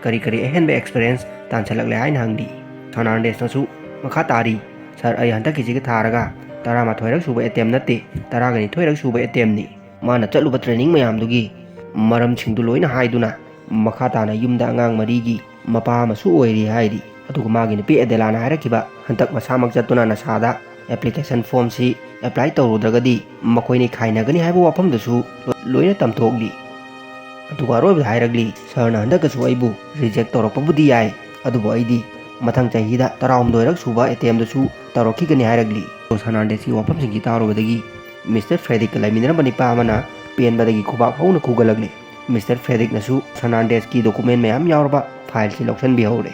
ꯀꯔꯤ ꯀꯔꯤ ꯑꯍꯦꯟꯕ ꯑꯦꯛꯁꯄꯤꯔꯤꯌꯦꯟꯁ ꯇꯥꯟꯁꯤꯜꯂꯛꯂꯦ?" ꯍꯥꯏꯅ ꯍꯪꯂꯤ꯫ ꯐꯔꯅꯥꯟꯗꯦꯁꯅꯁꯨ ꯃꯈꯥ ꯇꯥꯔꯤ, "ꯁꯥꯔ, ꯑꯩ ꯍꯟꯗꯛꯀꯤꯁꯤꯒ ꯊꯥꯔꯒ ꯇꯔꯥꯃꯥꯊꯣꯏꯔꯛ ꯁꯨꯕ ꯑꯦꯇꯦꯝ ꯅꯠꯇꯦ, ꯇꯔꯥꯒ ꯅꯤꯊꯣꯏꯔꯛ ꯁꯨꯕ ꯑꯦꯇꯦꯝꯅꯤ꯫ ꯃꯥꯅ ꯆꯠꯂꯨꯕ ꯇ꯭ꯔꯦꯅꯤꯡ ꯃꯌꯥꯝꯗꯨꯒꯤ ꯃꯔꯝꯁꯤꯡꯗꯨ ꯂꯣꯏꯅ ꯍꯥꯏꯗꯨꯅ ꯃꯈꯥ ꯇꯥꯅ ꯌꯨꯝꯗ ꯑꯉꯥꯡ ꯃꯔꯤꯒꯤ ꯃꯄꯥ ꯑꯃꯁꯨ ꯑꯣꯏꯔꯤ" ꯍꯥꯏꯔꯤ꯫ ꯑꯗꯨꯒ ꯃꯥꯒꯤ ꯅꯨꯄꯤ ꯑꯦꯗꯦꯂꯥꯅ ꯍꯥꯏꯔꯛꯈꯤꯕ, "ꯍꯟꯗꯛ ꯃꯁꯥꯃꯛ ꯆꯠꯇꯨꯅ ꯅꯁꯥꯗ ꯑꯦꯄ꯭ꯂꯤꯀꯦꯁꯟ ꯐꯣꯝꯁꯤ ꯑꯦꯄ꯭ꯂꯥꯏ ꯇꯧꯔꯨꯗ꯭ꯔꯒꯗꯤ ꯃꯈꯣꯏꯅꯤ ꯈꯥꯏꯅꯒꯅꯤ" ꯍꯥꯏꯕ ꯋꯥꯐꯝꯗꯨꯁꯨ ꯂꯣꯏꯅ ꯇꯝꯊꯣꯛꯂꯤ꯫ ꯑꯗꯨꯒ ꯑꯔꯣꯏꯕꯗ ꯍꯥꯏꯔꯛꯂꯤ, "ꯁꯥꯔꯅ ꯍꯟꯗꯛꯀꯁꯨ ꯑꯩꯕꯨ ꯔꯤꯖꯦꯛ ꯇꯧꯔꯛꯄꯕꯨꯗꯤ ꯌꯥꯏ, ꯑꯗꯨꯕꯨ ꯑꯩꯗꯤ ꯃꯊꯪ ꯆꯍꯤꯗ ꯇꯔꯥꯍꯨꯝꯗꯣꯏꯔꯛ ꯁꯨꯕ ꯑꯦꯇꯦꯝꯗꯨꯁꯨ ꯇꯧꯔꯛꯈꯤꯒꯅꯤ" ꯍꯥꯏꯔꯛꯂꯤ꯫ ꯖꯣꯁ ꯍꯔꯅꯥꯟꯗꯦꯁꯀꯤ ꯋꯥꯐꯝꯁꯤꯡꯁꯤ ꯇꯥꯔꯨꯕꯗꯒꯤ ꯃꯤꯁꯇꯔ ꯐ꯭ꯔꯦꯗꯤꯛꯀ ꯂꯩꯃꯤꯟꯅꯔꯝꯕ ꯅꯤꯄꯥ ꯑꯃꯅ ꯄꯦꯟꯕꯗꯒꯤ ꯈꯨꯕꯥꯛ ꯍꯧꯅ ꯈꯨꯒꯠꯂꯛꯂꯤ꯫ ꯃꯤꯁꯇꯔ ꯐ꯭ꯔꯦꯗꯤꯛꯅꯁꯨ ꯍꯔꯅꯥꯟꯗꯦꯁꯀꯤ ꯗꯣꯀꯨꯃꯦꯟ ꯃꯌꯥꯝ ꯌꯥꯎꯔꯕ ꯐꯥꯏꯜꯁꯤ ꯂꯧꯁꯤꯟꯕꯤꯍꯧꯔꯦ꯫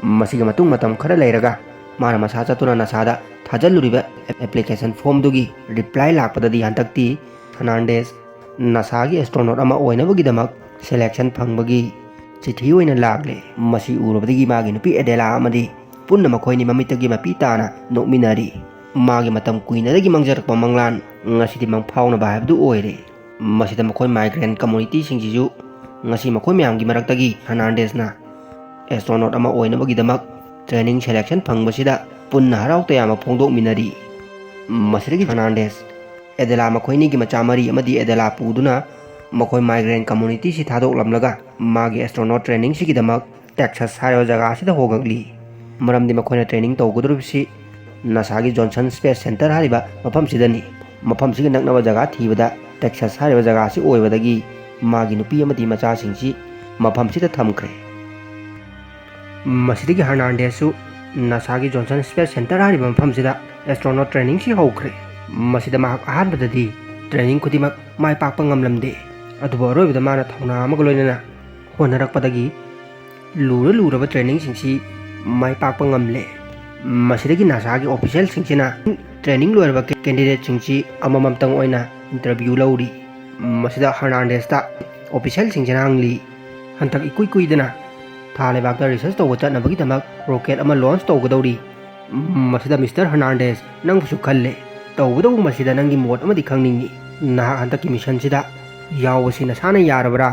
ꯃꯁꯤꯒꯤ ꯃꯇꯨꯡ ꯃꯇꯝ ꯈꯔ ꯂꯩꯔꯒ ꯃꯥꯅ ꯃꯁꯥ ꯆꯠꯇꯨꯅ ꯅꯁꯥꯗ ꯊꯥꯖꯤꯜꯂꯨꯔꯤꯕ ꯑꯦꯄ꯭ꯂꯤꯀꯦꯁꯟ ꯐꯣꯝꯗꯨꯒꯤ ꯔꯤꯄ꯭ꯂꯥꯏ ꯂꯥꯛꯄꯗꯗꯤ ꯍꯟꯗꯛꯇꯤ ꯍꯔꯅꯥꯟꯗꯦꯁ ꯅꯁꯥꯒꯤ ꯑꯦꯁꯇ꯭ꯔꯣꯅꯣꯠ ꯑꯃ ꯑꯣꯏꯅꯕꯒꯤꯗꯃꯛ ꯁꯦꯂꯦꯛꯁꯟ ꯐꯪꯕꯒꯤ ꯆꯤꯊꯤ ꯑꯣꯏꯅ ꯂꯥꯛꯂꯦ꯫ ꯃꯁꯤ ꯎꯔꯨꯕꯗꯒꯤ ꯃꯥꯒꯤ ꯅꯨꯄꯤ ꯑꯦꯗꯦꯂꯥ ꯑꯃꯗꯤ ꯄꯨꯟꯅ ꯃꯈꯣꯏꯅꯤ ꯃꯃꯤꯠꯇꯒꯤ ꯃꯄꯤ ꯇꯥꯅ ꯅꯣꯛꯃꯤꯟꯅꯔꯤ꯫ ꯃꯥꯒꯤ ꯃꯇꯝ ꯀꯨꯏꯅꯗꯒꯤ ꯃꯥꯡꯖꯔꯛꯄ ꯃꯪꯂꯥꯟ ꯉꯁꯤꯗꯤ ꯃꯪꯐꯥꯎꯅꯕ ꯍꯥꯏꯕꯗꯨ ꯑꯣꯏꯔꯦ꯫ ꯃꯁꯤꯗ ꯃꯈꯣꯏ ꯃꯥꯏꯒ꯭ꯔꯦꯟ ꯀꯝꯃꯨꯅꯤꯇꯤꯁꯤꯡꯁꯤꯁꯨ ꯉꯁꯤ ꯃꯈꯣꯏ ꯃꯌꯥꯝꯒꯤ ꯃꯔꯛꯇꯒꯤ ꯍꯔꯅꯥꯟꯗꯦꯁꯅ ꯑꯦꯁꯇ꯭ꯔꯣꯅꯣꯠ ꯑꯃ ꯑꯣꯏꯅꯕꯒꯤꯗꯃꯛ ꯇ꯭ꯔꯦꯅꯤꯡ ꯁꯦꯂꯦꯛꯁꯟ ꯐꯪꯕꯁꯤꯗ ꯄꯨꯟꯅ ꯍꯔꯥꯎ ꯇꯌꯥꯝꯕ ꯐꯣꯡꯗꯣꯛꯃꯤꯟꯅꯔꯤ꯫ ꯃꯁꯤꯗꯒꯤ ꯍꯔꯅꯥꯟꯗꯦꯁ, ꯑꯦꯗꯦꯂꯥ ꯃꯈꯣꯏꯅꯤꯒꯤ ꯃꯆꯥ ꯃꯔꯤ ꯑꯃꯗꯤ ꯑꯦꯗꯦꯂꯥ ꯄꯨꯗꯨꯅ ꯃꯈꯣꯏ ꯃꯥꯏꯒ꯭ꯔꯦꯟ ꯀꯝꯃꯨꯅꯤꯇꯤꯁꯤ ꯊꯥꯗꯣꯛꯂꯝꯂꯒ ꯃꯥꯒꯤ ꯑꯦꯁꯇ꯭ꯔꯣꯅꯣꯠ ꯇ꯭ꯔꯦꯅꯤꯡꯁꯤꯒꯤꯗꯃꯛ ꯇꯦꯛꯁꯥꯁ ꯍꯥꯏꯔꯤꯕ ꯖꯒꯥ ꯑꯁꯤꯗ ꯍꯣꯡꯉꯛꯂꯤ꯫ ꯃꯔꯝꯗꯤ ꯃꯈꯣꯏꯅ ꯇ꯭ꯔꯦꯅꯤꯡ ꯇꯧꯒꯗꯧꯔꯤꯕꯁꯤ ꯅꯥꯁꯥꯒꯤ ꯖꯣꯟꯁꯟ ꯁ꯭ꯄꯦꯁ ꯁꯦꯟꯇꯔ ꯍꯥꯏꯔꯤꯕ ꯃꯐꯝꯁꯤꯗꯅꯤ꯫ ꯃꯐꯝꯁꯤꯒ ꯅꯛꯅꯕ ꯖꯒꯥ ꯊꯤꯕꯗ ꯇꯦꯛꯁꯥꯁ ꯍꯥꯏꯔꯤꯕ ꯖꯒꯥ ꯑꯁꯤ ꯑꯣꯏꯕꯗꯒꯤ ꯃꯥꯒꯤ ꯅꯨꯄꯤ ꯑꯃꯗꯤ ꯃꯆꯥꯁꯤꯡꯁꯤ ꯃꯐꯝꯁꯤꯗ ꯊꯝꯈ꯭ꯔꯦ꯫ ꯃꯁꯤꯗꯒꯤ ꯍꯔꯅꯥꯟꯗꯦꯁꯁꯨ ꯅꯥꯁꯥꯒꯤ ꯖꯣꯟꯁꯟ ꯁ꯭ꯄꯦꯁ ꯁꯦꯟꯇꯔ ꯍꯥꯏꯔꯤꯕ ꯃꯐꯝꯁꯤꯗ ꯑꯦꯁꯇ꯭ꯔꯣꯅꯣꯠ ꯇ꯭ꯔꯦꯅꯤꯡꯁꯤ ꯍꯧꯈ꯭ꯔꯦ꯫ ꯃꯁꯤꯗ ꯃꯍꯥꯛ ꯑꯍꯥꯟꯕꯗꯗꯤ ꯇ꯭ꯔꯦꯅꯤꯡ ꯈꯨꯗꯤꯡꯃꯛ ꯃꯥꯏ ꯄꯥꯛꯄ ꯉꯝꯂꯝꯗꯦ꯫ ꯑꯗꯨꯕꯨ ꯑꯔꯣꯏꯕꯗ ꯃꯥꯅ ꯊꯧꯅꯥ ꯑꯃꯒ ꯂꯣꯏꯅꯅ ꯍꯣꯠꯅꯔꯛꯄꯗꯒꯤ ꯂꯨꯔ ꯂꯨꯔꯕ ꯇ꯭ꯔꯦꯅꯤꯡꯁꯤꯡꯁꯤ ꯃꯥꯏ ꯄꯥꯛꯄ ꯉꯝꯂꯦ꯫ ꯃꯁꯤꯗꯒꯤ ꯅꯥꯁꯥꯒꯤ ꯑꯣꯐꯤꯁꯤꯌꯦꯜꯁꯤꯡꯁꯤꯅ ꯇ꯭ꯔꯦꯅꯤꯡ ꯂꯣꯏꯔꯕ ꯀꯦꯟꯗꯤꯗꯦꯠꯁꯤꯡꯁꯤ ꯑꯃꯃꯝꯇꯪ ꯑꯣꯏꯅ ꯏꯟꯇꯔꯚ꯭ꯌꯨ ꯂꯧꯔꯤ꯫ ꯃꯁꯤꯗ ꯍꯔꯅꯥꯟꯗꯦꯁꯇ ꯑꯣꯐꯤꯁꯤꯌꯦꯜꯁꯤꯡꯁꯤꯅ ꯍꯪꯂꯤ, "ꯍꯟꯗꯛ ꯏꯀꯨꯏ ꯀꯨꯏꯗꯅ ꯊꯥ ꯂꯩꯕꯥꯛꯇ ꯔꯤꯁꯔꯁ ꯇꯧꯕ ꯆꯠꯅꯕꯒꯤꯗꯃꯛ ꯔꯣꯀꯦꯠ ꯑꯃ ꯂꯣꯟꯆ ꯇꯧꯒꯗꯧꯔꯤ꯫ ꯃꯁꯤꯗ ꯃꯤꯁꯇꯔ ꯍꯔꯅꯥꯟꯗꯦꯁ, ꯅꯪꯕꯨꯁꯨ ꯈꯜꯂꯦ꯫ ꯇꯧꯕꯇꯕꯨ ꯃꯁꯤꯗ ꯅꯪꯒꯤ ꯃꯣꯠ ꯑꯃꯗꯤ ꯈꯪꯅꯤꯡꯏ꯫ ꯅꯍꯥꯛ ꯍꯟꯗꯛꯀꯤ ꯃꯤꯁꯟꯁꯤꯗ ꯌꯥꯎꯕꯁꯤ ꯅꯁꯥꯅ ꯌꯥꯔꯕ꯭ꯔꯥ?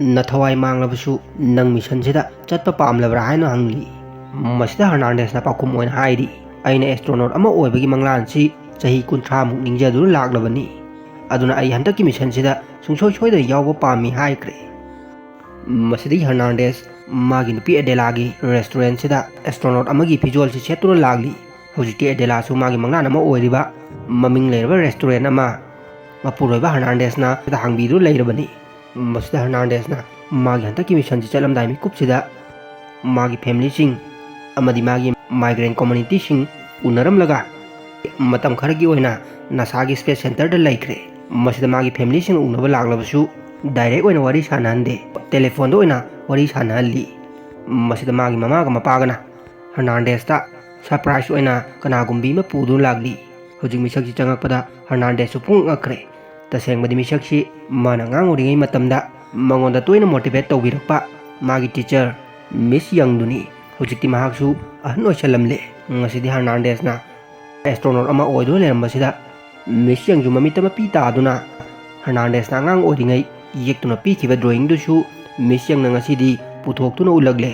ꯅꯊꯋꯥꯏ ꯃꯥꯡꯂꯕꯁꯨ ꯅꯪ ꯃꯤꯁꯟꯁꯤꯗ ꯆꯠꯄ ꯄꯥꯝꯂꯕ꯭ꯔꯥ?" ꯍꯥꯏꯅ ꯍꯪꯂꯤ꯫ ꯃꯁꯤꯗ ꯍꯔꯅꯥꯟꯗꯦꯁꯅ ꯄꯥꯎꯈꯨꯝ ꯑꯣꯏꯅ ꯍꯥꯏꯔꯤ, "ꯑꯩꯅ ꯑꯦꯁꯇ꯭ꯔꯣꯅꯣꯠ ꯑꯃ ꯑꯣꯏꯕꯒꯤ ꯃꯪꯂꯥꯟꯁꯤ ꯆꯍꯤ ꯀꯨꯟꯊ꯭ꯔꯥꯃꯨꯛ ꯅꯤꯡꯖꯗꯨꯅ ꯂꯥꯛꯂꯕꯅꯤ꯫ ꯑꯗꯨꯅ ꯑꯩ ꯍꯟꯗꯛꯀꯤ ꯃꯤꯁꯟꯁꯤꯗ ꯁꯨꯡꯁꯣꯏ ꯁꯣꯏꯗꯅ ꯌꯥꯎꯕ ꯄꯥꯝꯃꯤ" ꯍꯥꯏꯈ꯭ꯔꯦ꯫ ꯃꯁꯤꯗꯒꯤ ꯍꯔꯅꯥꯟꯗꯦꯁ ꯃꯥꯒꯤ ꯅꯨꯄꯤ ꯑꯦꯗꯦꯂꯥꯒꯤ ꯔꯦꯁꯇꯨꯔꯦꯟꯁꯤꯗ ꯑꯦꯁꯇ꯭ꯔꯣꯅꯣꯠ ꯑꯃꯒꯤ ꯐꯤꯖꯣꯜꯁꯤ ꯁꯦꯠꯇꯨꯅ ꯂꯥꯛꯂꯤ꯫ ꯍꯧꯖꯤꯛꯇꯤ ꯑꯦꯗꯦꯂꯥꯁꯨ ꯃꯥꯒꯤ ꯃꯪꯂꯥꯟ ꯑꯃ ꯑꯣꯏꯔꯤꯕ ꯃꯃꯤꯡ ꯂꯩꯔꯕ ꯔꯦꯁꯇꯨꯔꯦꯟ ꯑꯃ ꯃꯄꯨꯔꯣꯏꯕ ꯍꯔꯅꯥꯟꯗꯦꯁꯅ ꯍꯥꯡꯕꯤꯗꯨꯅ ꯂꯩꯔꯕꯅꯤ꯫ ꯃꯁꯤꯗ ꯍꯔꯅꯥꯟꯗꯦꯁꯅ ꯃꯥꯒꯤ ꯍꯟꯗꯛꯀꯤ ꯃꯤꯁꯟꯁꯤ ꯆꯠꯂꯝꯗꯥꯏ ꯃꯤꯀꯨꯞꯁꯤꯗ ꯃꯥꯒꯤ ꯐꯦꯃꯤꯂꯤꯁꯤꯡ ꯑꯃꯗꯤ ꯃꯥꯒꯤ ꯃꯥꯏꯒ꯭ꯔꯦꯟ ꯀꯝꯃ꯭ꯌꯨꯅꯤꯇꯤꯁꯤꯡ ꯎꯅꯔꯝꯂꯒ ꯃꯇꯝ ꯈꯔꯒꯤ ꯑꯣꯏꯅ ꯅꯥꯁꯥꯒꯤ ꯁ꯭ꯄꯦꯁ ꯁꯦꯟꯇꯔꯗ ꯂꯩꯈ꯭ꯔꯦ꯫ ꯃꯁꯤꯗ ꯃꯥꯒꯤ ꯐꯦꯃꯤꯂꯤꯁꯤꯡ ꯎꯅꯕ ꯂꯥꯛꯂꯕꯁꯨ ꯗꯥꯏꯔꯦꯛ ꯑꯣꯏꯅ ꯋꯥꯔꯤ ꯁꯥꯟꯅꯍꯟꯗꯦ, ꯇꯦꯂꯤꯐꯣꯟꯗ ꯑꯣꯏꯅ ꯋꯥꯔꯤ ꯁꯥꯟꯅꯍꯜꯂꯤ꯫ ꯃꯁꯤꯗ ꯃꯥꯒꯤ ꯃꯃꯥꯒ ꯃꯄꯥꯒꯅ ꯍꯔꯅꯥꯟꯗꯦꯁꯇ ꯁꯔꯄ꯭ꯔꯥꯏꯖ ꯑꯣꯏꯅ ꯀꯅꯥꯒꯨꯝꯕꯤ ꯑꯃ ꯄꯨꯗꯨꯅ ꯂꯥꯛꯂꯤ꯫ ꯍꯧꯖꯤꯛ ꯃꯤꯁꯛꯁꯤ ꯆꯪꯉꯛꯄꯗ ꯍꯔꯅꯥꯟꯗꯦꯁꯁꯨ ꯄꯨꯡꯉꯛ ꯉꯛꯈ꯭ꯔꯦ꯫ ꯇꯁꯦꯡꯕꯗꯤ ꯃꯤꯁꯛꯁꯤ ꯃꯥꯅ ꯑꯉꯥꯡ ꯑꯣꯏꯔꯤꯉꯩ ꯃꯇꯝꯗ ꯃꯉꯣꯟꯗ ꯇꯣꯏꯅ ꯃꯣꯇꯤꯚꯦꯠ ꯇꯧꯕꯤꯔꯛꯄ ꯃꯥꯒꯤ ꯇꯤꯆꯔ ꯃꯤꯁ ꯌꯪꯗꯨꯅꯤ꯫ ꯍꯧꯖꯤꯛꯇꯤ ꯃꯍꯥꯛꯁꯨ ꯑꯍꯟ ꯑꯣꯏꯁꯜꯂꯝꯂꯦ꯫ ꯉꯁꯤꯗꯤ ꯍꯔꯅꯥꯟꯗꯦꯁꯅ ꯑꯦꯁꯇ꯭ꯔꯣꯅꯣꯠ ꯑꯃ ꯑꯣꯏꯗꯨꯅ ꯂꯩꯔꯝꯕꯁꯤꯗ ꯃꯤꯁ ꯌꯪꯁꯨ ꯃꯃꯤꯠꯇ ꯃꯄꯤ ꯇꯥꯗꯨꯅ ꯍꯔꯅꯥꯟꯗꯦꯁꯅ ꯑꯉꯥꯡ ꯑꯣꯏꯔꯤꯉꯩ ꯌꯦꯛꯇꯨꯅ ꯄꯤꯈꯤꯕ ꯗ꯭ꯔꯣꯌꯤꯡꯗꯨꯁꯨ ꯃꯤꯁ ꯌꯪꯅ ꯉꯁꯤꯗꯤ ꯄꯨꯊꯣꯛꯇꯨꯅ ꯎꯠꯂꯛꯂꯦ꯫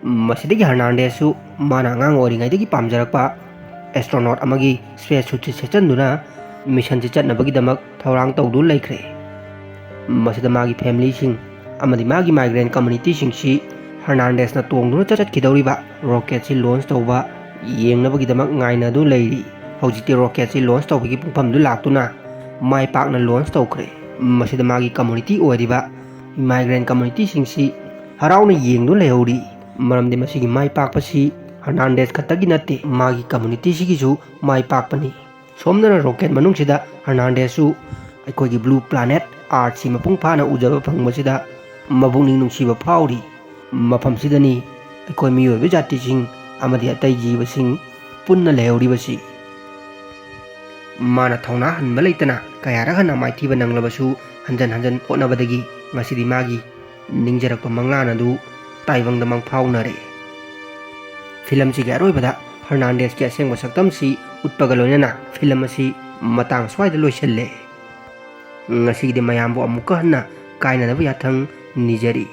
ꯃꯁꯤꯗꯒꯤ ꯍꯔꯅꯥꯟꯗꯦꯁꯁꯨ ꯃꯥꯅ ꯑꯉꯥꯡ ꯑꯣꯏꯔꯤꯉꯩꯗꯒꯤ ꯄꯥꯝꯖꯔꯛꯄ ꯑꯦꯁꯇ꯭ꯔꯣꯅꯣꯠ ꯑꯃꯒꯤ ꯁ꯭ꯄꯦꯁ ꯁꯨꯠꯁꯤ ꯁꯦꯠꯆꯟꯗꯨꯅ ꯃꯤꯁꯟꯁꯤ ꯆꯠꯅꯕꯒꯤꯗꯃꯛ ꯊꯧꯔꯥꯡ ꯇꯧꯗꯨꯅ ꯂꯩꯈ꯭ꯔꯦ꯫ ꯃꯁꯤꯗ ꯃꯥꯒꯤ ꯐꯦꯃꯤꯂꯤꯁꯤꯡ ꯑꯃꯗꯤ ꯃꯥꯒꯤ migrant communityꯁꯤꯡꯁꯤ ꯍꯔꯅꯥꯟꯗꯦꯁꯅ ꯇꯣꯡꯗꯨꯅ ꯆꯠꯈꯤꯗꯧꯔꯤꯕ rocketꯁꯤ launch ꯇꯧꯕ ꯌꯦꯡꯅꯕꯒꯤꯗꯃꯛ ꯉꯥꯏꯅꯗꯨꯅ ꯂꯩꯔꯤ꯫ ꯍꯧꯖꯤꯛꯇꯤ rocketꯁꯤ launch ꯇꯧꯕꯒꯤ ꯄꯨꯡꯐꯝꯗꯨ ꯂꯥꯛꯇꯨꯅ ꯃꯥꯏ ꯄꯥꯛꯅ launch ꯇꯧꯈ꯭ꯔꯦ꯫ ꯃꯁꯤꯗ ꯃꯥꯒꯤ community ꯑꯣꯏꯔꯤꯕ migrant communityꯁꯤꯡꯁꯤ ꯍꯔꯥꯎꯅ ꯌꯦꯡꯗꯨꯅ ꯂꯩꯍꯧꯔꯤ꯫ ꯃꯔꯝꯗꯤ ꯃꯁꯤꯒꯤ ꯃꯥꯏ ꯄꯥꯛꯄꯁꯤ ꯍꯔꯅꯥꯟꯗꯦꯁ ꯈꯛꯇꯒꯤ ꯅꯠꯇꯦ, ꯃꯥꯒꯤ communityꯁꯤꯒꯤꯁꯨ ꯃꯥꯏ ꯄꯥꯛꯄꯅꯤ꯫ ꯁꯣꯝꯗꯅ rocket ꯃꯅꯨꯡꯁꯤꯗ ꯍꯔꯅꯥꯟꯗꯦꯁꯁꯨ ꯑꯩꯈꯣꯏꯒꯤ blue planet Earthꯁꯤ ꯃꯄꯨꯡ ꯐꯥꯅ ꯎꯖꯕ ꯐꯪꯕꯁꯤꯗ ꯃꯄꯨꯛꯅꯤꯡ ꯅꯨꯡꯁꯤꯕ ꯐꯥꯎꯔꯤ꯫ ꯃꯐꯝꯁꯤꯗꯅꯤ ꯑꯩꯈꯣꯏ ꯃꯤꯑꯣꯏꯕ ꯖꯥꯇꯤꯁꯤꯡ ꯑꯃꯗꯤ ꯑꯇꯩ ꯖꯤꯕꯁꯤꯡ ꯄꯨꯟꯅ ꯂꯩꯍꯧꯔꯤꯕꯁꯤ꯫ ꯃꯥꯅ ꯊꯧꯅꯥ ꯍꯟꯕ ꯂꯩꯇꯅ ꯀꯌꯥꯔꯛ ꯍꯟꯅ ꯃꯥꯏꯊꯤꯕ ꯅꯪꯂꯕꯁꯨ, ꯍꯟꯖꯟ ꯍꯟꯖꯟ ꯍꯣꯠꯅꯕꯗꯒꯤ ꯉꯁꯤꯗꯤ ꯃꯥꯒꯤ ꯅꯤꯡꯖꯔꯛꯄ ꯃꯪꯂꯥꯟ ꯑꯗꯨ ꯇꯥꯏꯕꯪꯗ ꯃꯪꯐꯥꯎꯅꯔꯦ꯫ ꯐꯤꯂꯝꯁꯤꯒꯤ ꯑꯔꯣꯏꯕꯗ ꯍꯔꯅꯥꯟꯗꯦꯁꯀꯤ ꯑꯁꯦꯡꯕ ꯁꯛꯇꯝꯁꯤ ꯎꯠꯄꯒ ꯂꯣꯏꯅꯅ ꯐꯤꯂꯝ ꯑꯁꯤ ꯃꯇꯥꯡ ꯁ꯭ꯋꯥꯏꯗ ꯂꯣꯏꯁꯤꯜꯂꯦ꯫ ꯉꯁꯤꯒꯤꯗꯤ ꯃꯌꯥꯝꯕꯨ ꯑꯃꯨꯛꯀ ꯍꯟꯅ ꯀꯥꯏꯅꯅꯕ ꯌꯥꯊꯪ ꯅꯤꯖꯔꯤ꯫